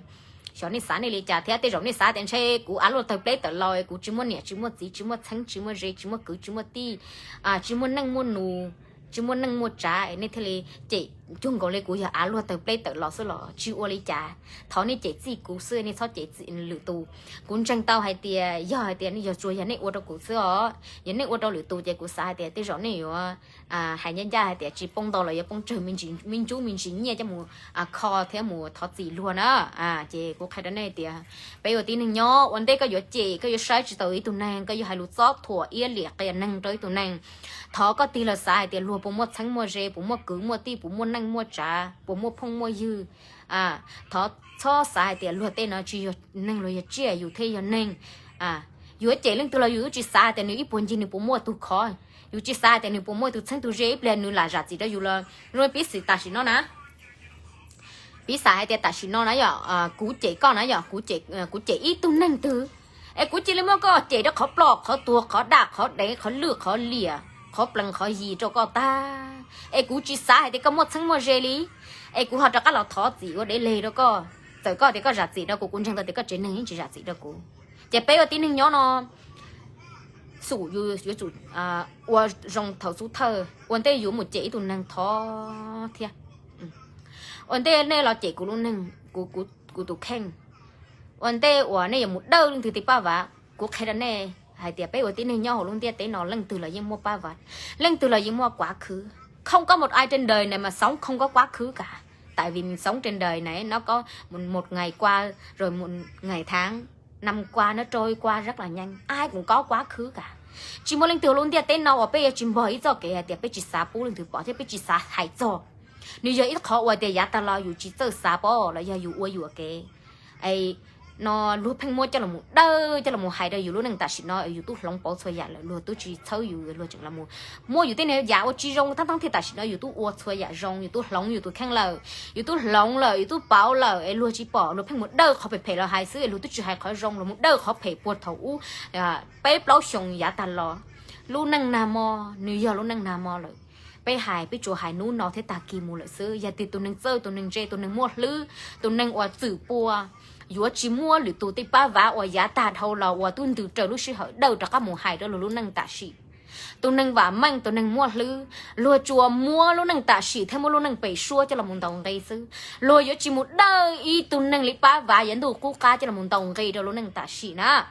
xyov nej xav nej li cas thiab. Tej zaum nej xav tias ntshe kuv av luaj tawg pleb tawm laus, kuv tsis muaj niam tsis muaj txiv, tsis muaj txheeb tsis muaj ze, tsis muaj kwv tsis muaj tij, tsis muaj neej muaj nus, tsis muaj neej muaj tsav, nej thiaj li cem cuag nkaus li kuv yog av luaj tawg pleb tawm laus xwb los tsis ua li cas. Thov nej cem txij kuv xwb, nej txhob cem lwm tus. Kuv ntseeg tau hais tias yog hais tias nej yog tsuas yog nej ua rau kuv xwb os, yog nej ua rau lwm tus ces kuv xav hais tias tej zaum nej yuav hais ncaj ncaj hais tias tsis poob ntau los yuav poob tsawg me ntsis ncuj me ntsis nyiaj coj mus kho thiab mus thov txim luag na. Ces kuv qhia rau nej tias peb ua tib neeg nyob, ua ntej koj yuav cem, koj yuav saib tsis taus ib tug neeg, koj yuav hais lus txob thuam iab liam qias neeg rau ib tug neeg, thov koj tig los xav hais tias luag puas muaj txheeb muaj ze, puas muaj kwv muaj tij, puas muaj neej muaj tsav, puas muaj phooj muaj ywg. Thov txhob xav hais tias luag tej no tsis yog neeg, luag yog tsiaj, yus thiaj yog neeg. Yus yuav cem leej twg los yus yuav tsis xav hais tias nws ib puag ncig nws puas muaj tus khov, yus tsis xav hais tias nws puas muaj tus txheeb tus ze, ib pliag nws lam zam txim rau yus los zoo li piv xwm tam sim no na. Piv xam hais tias tam sim no na yom, kuv cem koj na yom, kuv cem ib tug neeg twg, es kuv cia li muab koj cem rau qhov ploj qhov tuag, qhov daj qhov dev, qhov lwj qhov liam, qhov plees qhov yis rau koj tag, es kuv tsis xav hais tias koj muaj txheeb muaj ze li, es kuv ho rov qab los thov txim ua dev leg rau koj. Txawm koj tias koj zam txim rau kuv, kuv ntseeg tau tias koj tsev neeg yeej tsis zam txim rau kuv. Ces peb ua tib neeg nyob no, xum yus yuav tsum ua zoo thaum xub thawj. Ua ntej yuav mus cem ib tug neeg thov thiab. Ua ntej nej los cem kuv lub neej, kuv tus kheej. Ua ntej uas nej yuav mus dawj leej twg tej pab vav, kuv qhia rau nej hais tias peb ua tib neeg nyob hauv lub ntiaj teb no leej twg los yeej muaj pab vav, leej twg los yeej muaj quá khứ. Không có một ai trên đời này mà sống không có quá khứ cả. Tại vì mình sống trên đời này nó có một, một ngày qua, rồi một ngày tháng, năm qua nó trôi qua rất là nhanh. Ai cũng có quá khứ cả. Tsis muaj leej twg hauv lub ntiaj teb no uas peb yuav tsis npog ib txoj kev hais tias peb tsis xav pub leej twg pom thiab peb tsis xav hais txog. Nws yog ib qhov uas tias yav tag los yus tsis txawj xav pom los yog yus ua yuam kev. Es no luag pheej muab coj los mus dawj, coj los mus hais rau yus lub neej tam sim no, yus twb hloov pauv txhua yam lawm, luag twb tsis txhawb yus, luag tseem los muab yus tej niag yam ua tsis zoo, thab thoob thiab tam sim no yus twb ua txhua yam zoo, yus twb hloov yus tus kheej lawm, yus twb hloov lawm, yus twb pauv lawm, es luag tsis pom, luag pheej mus dawj qhov phem phem los hais xwb, luag twb tsis hais qhov zoo, luag mus dawj qhov phem puag thaum ub peb plaub xyoos yav tag los. Lub neej nag hmo, nws yog lub neej nag hmo lawm. Peb hais, peb tsuas hais hnub no thiab tag kis mus lawm xwb. Yog tias tus neeg txawj, tus neeg ntse, tus neeg muaj hlwb, tus neeg uas txwm pua, yuav tsis muab lwm tus tej pab vav uas yav tag dhau los uas twb ntws raws lub sij hawm dawj rov qab mus hais rau luag lub neej tam sim. Tus neeg vam meej, tus neeg muaj hlwb, luag tsuas muab lub neej tam sim thiab muab lub neej pem suab coj los mus ntaus nqi xwb. Luag yuav tsis mus dawj ib tug neeg li pab vav yav ntuj qub qab coj los mus ntaus nqi rau lub neej tam sim na.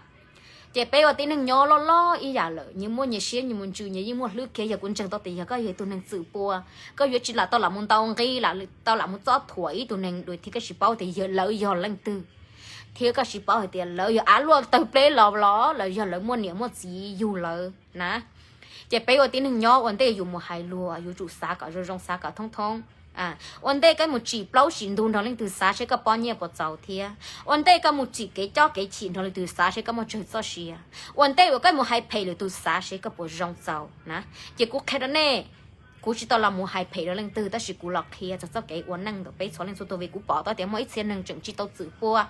Ces peb ua tib neeg nyob loj loj ib yam lawm, nyias muaj nyias siab, nyias mus ntsws, nyias yeej muaj hlwb kiag. Yog kuv ntseeg tau tias yog koj yog tus neeg txwm pua, koj yuav tsis lam tau lam mus ntaus nqi, lam tau lam mus txob thuam ib tug neeg dua thiab koj tsis paub tias yog lawv yog leej twg, thiab koj tsis paub hais tias lawv yog av luaj tawg pleb los los los yog lawv muaj niam muaj txiv yug lawv na. Ces peb ua tib neeg nyob ua ntej yus mus hais luag, yus tsum xav kom zoo zoo, xav kom thoob thoob. Ua ntej koj mus tsim plaub tsim ntug nrog leej twg xav seb koj pob nyiaj puas txaus thiab. Ua ntej koj mus tsim kev cob kev chim nrog leej twg xav seb koj muaj tsawg txoj sia. Ua ntej uas koj mus hais phem lwm tus xav seb koj puas zoo txaus na. Ces kuv qhia rau nej, kuv tsis tau los mus hais phem rau leej twg, tab sis kuv los qhia txog txoj kev ua neej ntawm peb txhua leej txhua tus, vim kuv pom tau tias muaj ib txhia neeg tseem tsis tau txwm pua.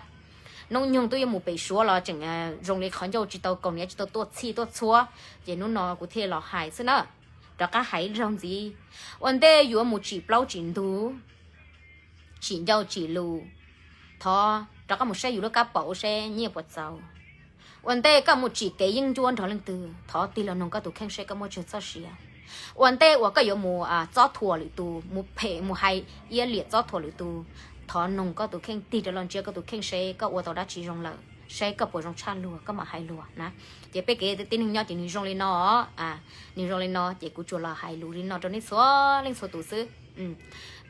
Hnub nyoog twb yuav mus pem suav los tseem zoo li qhov ncauj tsis tau kaus hniav, tsis tau tuaj txhij tuaj txhua. Ces hnub no kuv thiaj los hais xwb na, rov qab hais ib zaug ntxiv. Ua ntej yuav mus tsim plaub tsim ntug, tsim ncauj tsim lus, thov rov qab mus saib yus lub kab paum seb nyiaj puas txaus. Ua ntej koj mus tsim kev yeeb ncuab nrog leej twg, thov tig los noog koj tus kheej seb koj muaj tsawg txoj sia. Ua ntej uas koj yuav mus txob thuam lwm tus, mus phem mus hais iab liam txob thuam lwm tus, thov noog koj tus kheej, tig rov los ntsia koj tus kheej seb koj ua tau dab tsi zoo lawm, seb koj puas zoo tshaj luag koj mam hais luag na. Ces peb kev tib neeg nyob ces nws zoo li no, nws zoo li no ces kuv tsuas los hais lus li no rau nej txhua leej txhua tus xwb.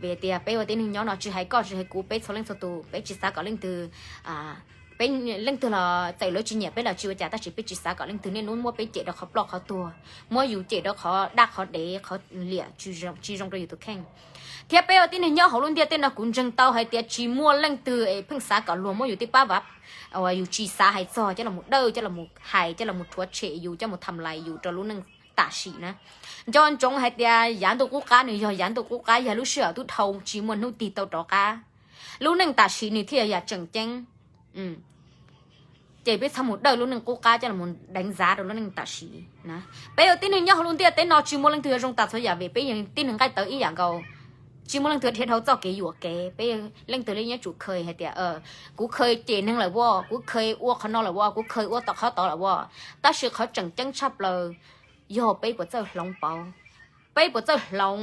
Vim tias peb ua tib neeg nyob no tsis hais koj tsis hais kuv, peb txhua leej txhua tus peb tsis xav kom leej twg, peb, leej twg los txawm lawv tsis nyiam peb los tsis ua cas, tab sis peb tsis xav kom leej twg niaj hnub muab peb cem rau qhov ploj qhov tuag, muab yus cem rau qhov daj qhov dev, qhov liam tsis zoo rau yus tus kheej. Thiab peb ua tib neeg nyob hauv lub ntiaj teb no kuv ntseeg tau hais tias tsis muaj leej twg es pheej xav kom luag muab yus tej pab vav uas yus tsis xav hais txog coj los mus dawj, coj los mus hais, coj los mus rhuav tshem yus, coj mus tham lais yus rau lub neej tam sim na. Nco ntsoov hais tias yav ntuj qub qab nws yog yav ntuj qub qab, yog lub sij hawm twb dhau tsis muaj hnub tig tau rov qab. Lub neej tam sim nws thiaj yog yam tseem ceeb. Ces peb txhob mus dawj lub neej qub qab coj los deev zav rau lub neej tam sim na. Peb ua tib neeg nyob hauv lub ntiaj teb no tsis muaj leej twg yuav zoo tas txhua yam, vim peb yog tib neeg nqaij tawv ib yam nkaus. Tsis muaj leej twg dhia dhau txoj kev yuam kev, peb leej twg li nyob tsum khaws hais tias kuv khaws cem neeg lawm as, kuv khaws ua qhov no lawm as, kuv khaws ua tom qhov tod lawm as. Tab sis qhov tseem ceeb tshaj plaws yog peb puas txawj hloov pauv, peb puas txawj hloov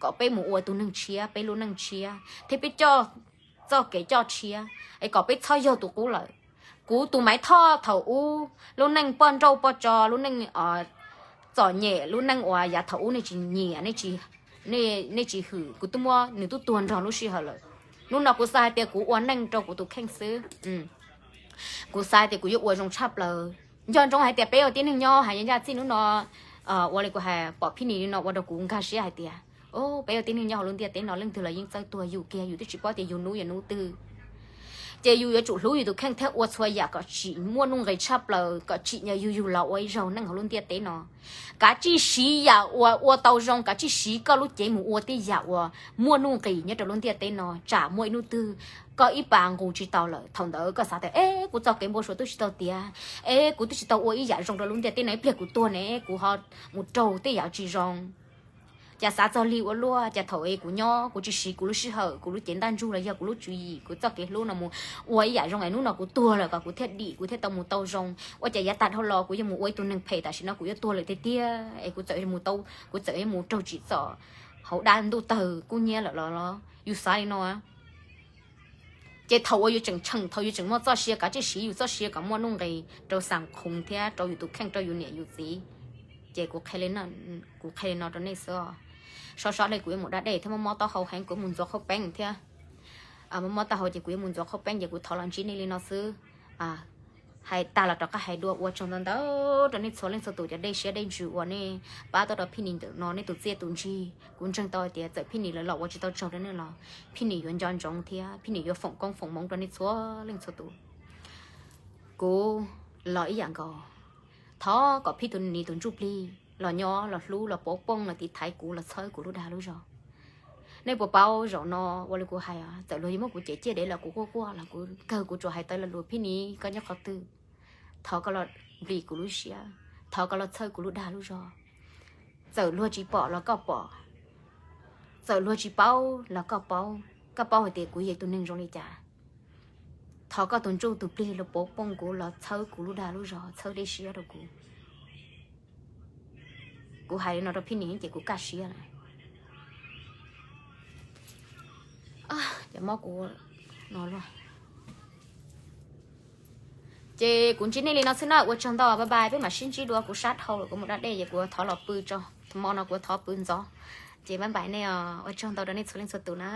kom peb mus ua tus neeg tshiab peb lub neej tshiab, thiab peb coj txoj kev coj tshiab es kom peb txhob yog tus qub lawm. Kuv tus Maiv Thoj thaum ub lub neej poj nrauj poj tso, lub neej txom nyem, lub neej uas yav thaum ub nej tsis nyiam, nej tsis hwm, kuv twb muab nws twb tuag nrog lub sij hawm lawm. Hnub no kuv xav hais tias kuv ua neej rau kuv tus kheej xwb. Kuv xav hais tias kuv yuav ua zoo tshaj plaws. Nco ntsoov hais tias peb ua tib neeg nyob hais ncaj txij hnub no, ua li kuv hais pom Phij Nis li no ua rau kuv nkag siab hais tias peb ua tib neeg nyob hauv lub ntiaj teb no leej twg los yeej txawj tuag, yus kiag yus twb tsis paub tias yus hnub yuav hnub twg. Ces yus yuav tsum hlub yus tus kheej thiab ua txhua yam kom tsim muaj nuj nqis tshaj plaws, kom tsim nyog yug yug los ua ib zaug neej hauv lub ntiaj teb no. Kav tsij siv yam uas ua tau zoo, kav tsij siv koj lub cev mus ua tej yam uas muaj nuj nqis nyob rau lub ntiaj teb no, tsam muaj ib hnub twg koj ib pas nqus tsis tau lawm, thaum ntawd koj xav tias es kuv txoj kev npau suav twb tsis tau tiav, es kuv twb tsis tau ua ib yam zoo rau lub ntiaj teb no, ib pliag kuv tuag ne kuv ho mus raug tej yam tsis zoo. Cas xav txog Lig ua luaj, cas thaum es kuv nyob kuv tsis siv kuv lub sij hawm, kuv lub cev ntaj ntsug los yog kuv lub tswv yim, kuv txoj kev hlub no mus ua ib yam zoo es hnub no kuv tuag lawm kom kuv thiaj dim, kuv thiaj tau mus tau zoo. Ua cas yav tag dhau los kuv yuav mus ua ib tug neeg phem, tam sim no kuv yuav tuag lawm tiag tiag es kuv txawm mus tau, kuv txawm yuav mus raug tsim txom hauv dab ntuj tawg kub hnyiab lawm los los yus xav li no. Ces thaum uas yus tseem tsheem, thaum yus tseem muaj txoj sia, kav tsij siv yus txoj sia kom muaj nuj nqis rau xam khoov thiab rau yus tus kheej, rau yus niam yus txiv. Ces kuv qhia li no rau nej xwb. Sov sov li kuv yuav mus da dej thiab mob mob taub hau heev, kuv mus ntxuav qhaub peeb thiab. Mob mob taub hau ces kuv yuav mus ntxuav qhaub peeb, ces kuv thov los ntsib nej li no xwb. Hais tag los rov qab hais dua, ua tsaug ntau ntau rau nej txhua leej txhua tus cov dej siab dej ntsws uas nej pab tuaj rau Phij Nis ntawm no, nej tus txiaj tus ntsig. Kuv ntseeg tau hais tias txawm Phij Nis lawv los ua tsis tau tsaug rau nej los Phij Nis yuav nco ntsoov thiab Phij Nis yuav foom koob foom hmoov rau nej txhua leej txhua tus. Kuv los ib yam nkaus, thov kom Phij Nis tus ntsuj plig los nyob los hlub los pauv pooj los tiv thaiv kuv los txhawb kuv lub dag lub zog. Nej puas paub zaum no ua li kuv hais, txawm luag yuav muab kuv cem ciaj dev los kuv quaj quaj los kuv kawg kuv tsuas hais tawv lo lus, Phij Nis koj nyob qhov twg, thov koj los nplis kuv lub siab, thov koj los txhawb kuv lub dag lub zog. Txawm luag tsis pom los koj pom, txawm luag tsis paub los koj paub, koj paub hais tias kuv yog tus neeg zoo li cas. Thov koj tus ntsuj tus plig los pauv pooj kuv los txhawb kuv lub dag lub zog, txhawb dej siab rau kuv. Kuv hais li no rau Phij Nis ces kuv kaj siab lawm. Ces kuv ntsib nej li no xwb na, ua tsaug ntau, bye bye, peb mam sib ntsib dua, kuv sab dhau lawm, kuv mus da dej ces kuv thov los pw tso, hmo no kuv thov pw ntxov. Ces bye bye nej, ua tsaug ntau rau nej txhua leej txhua tus na.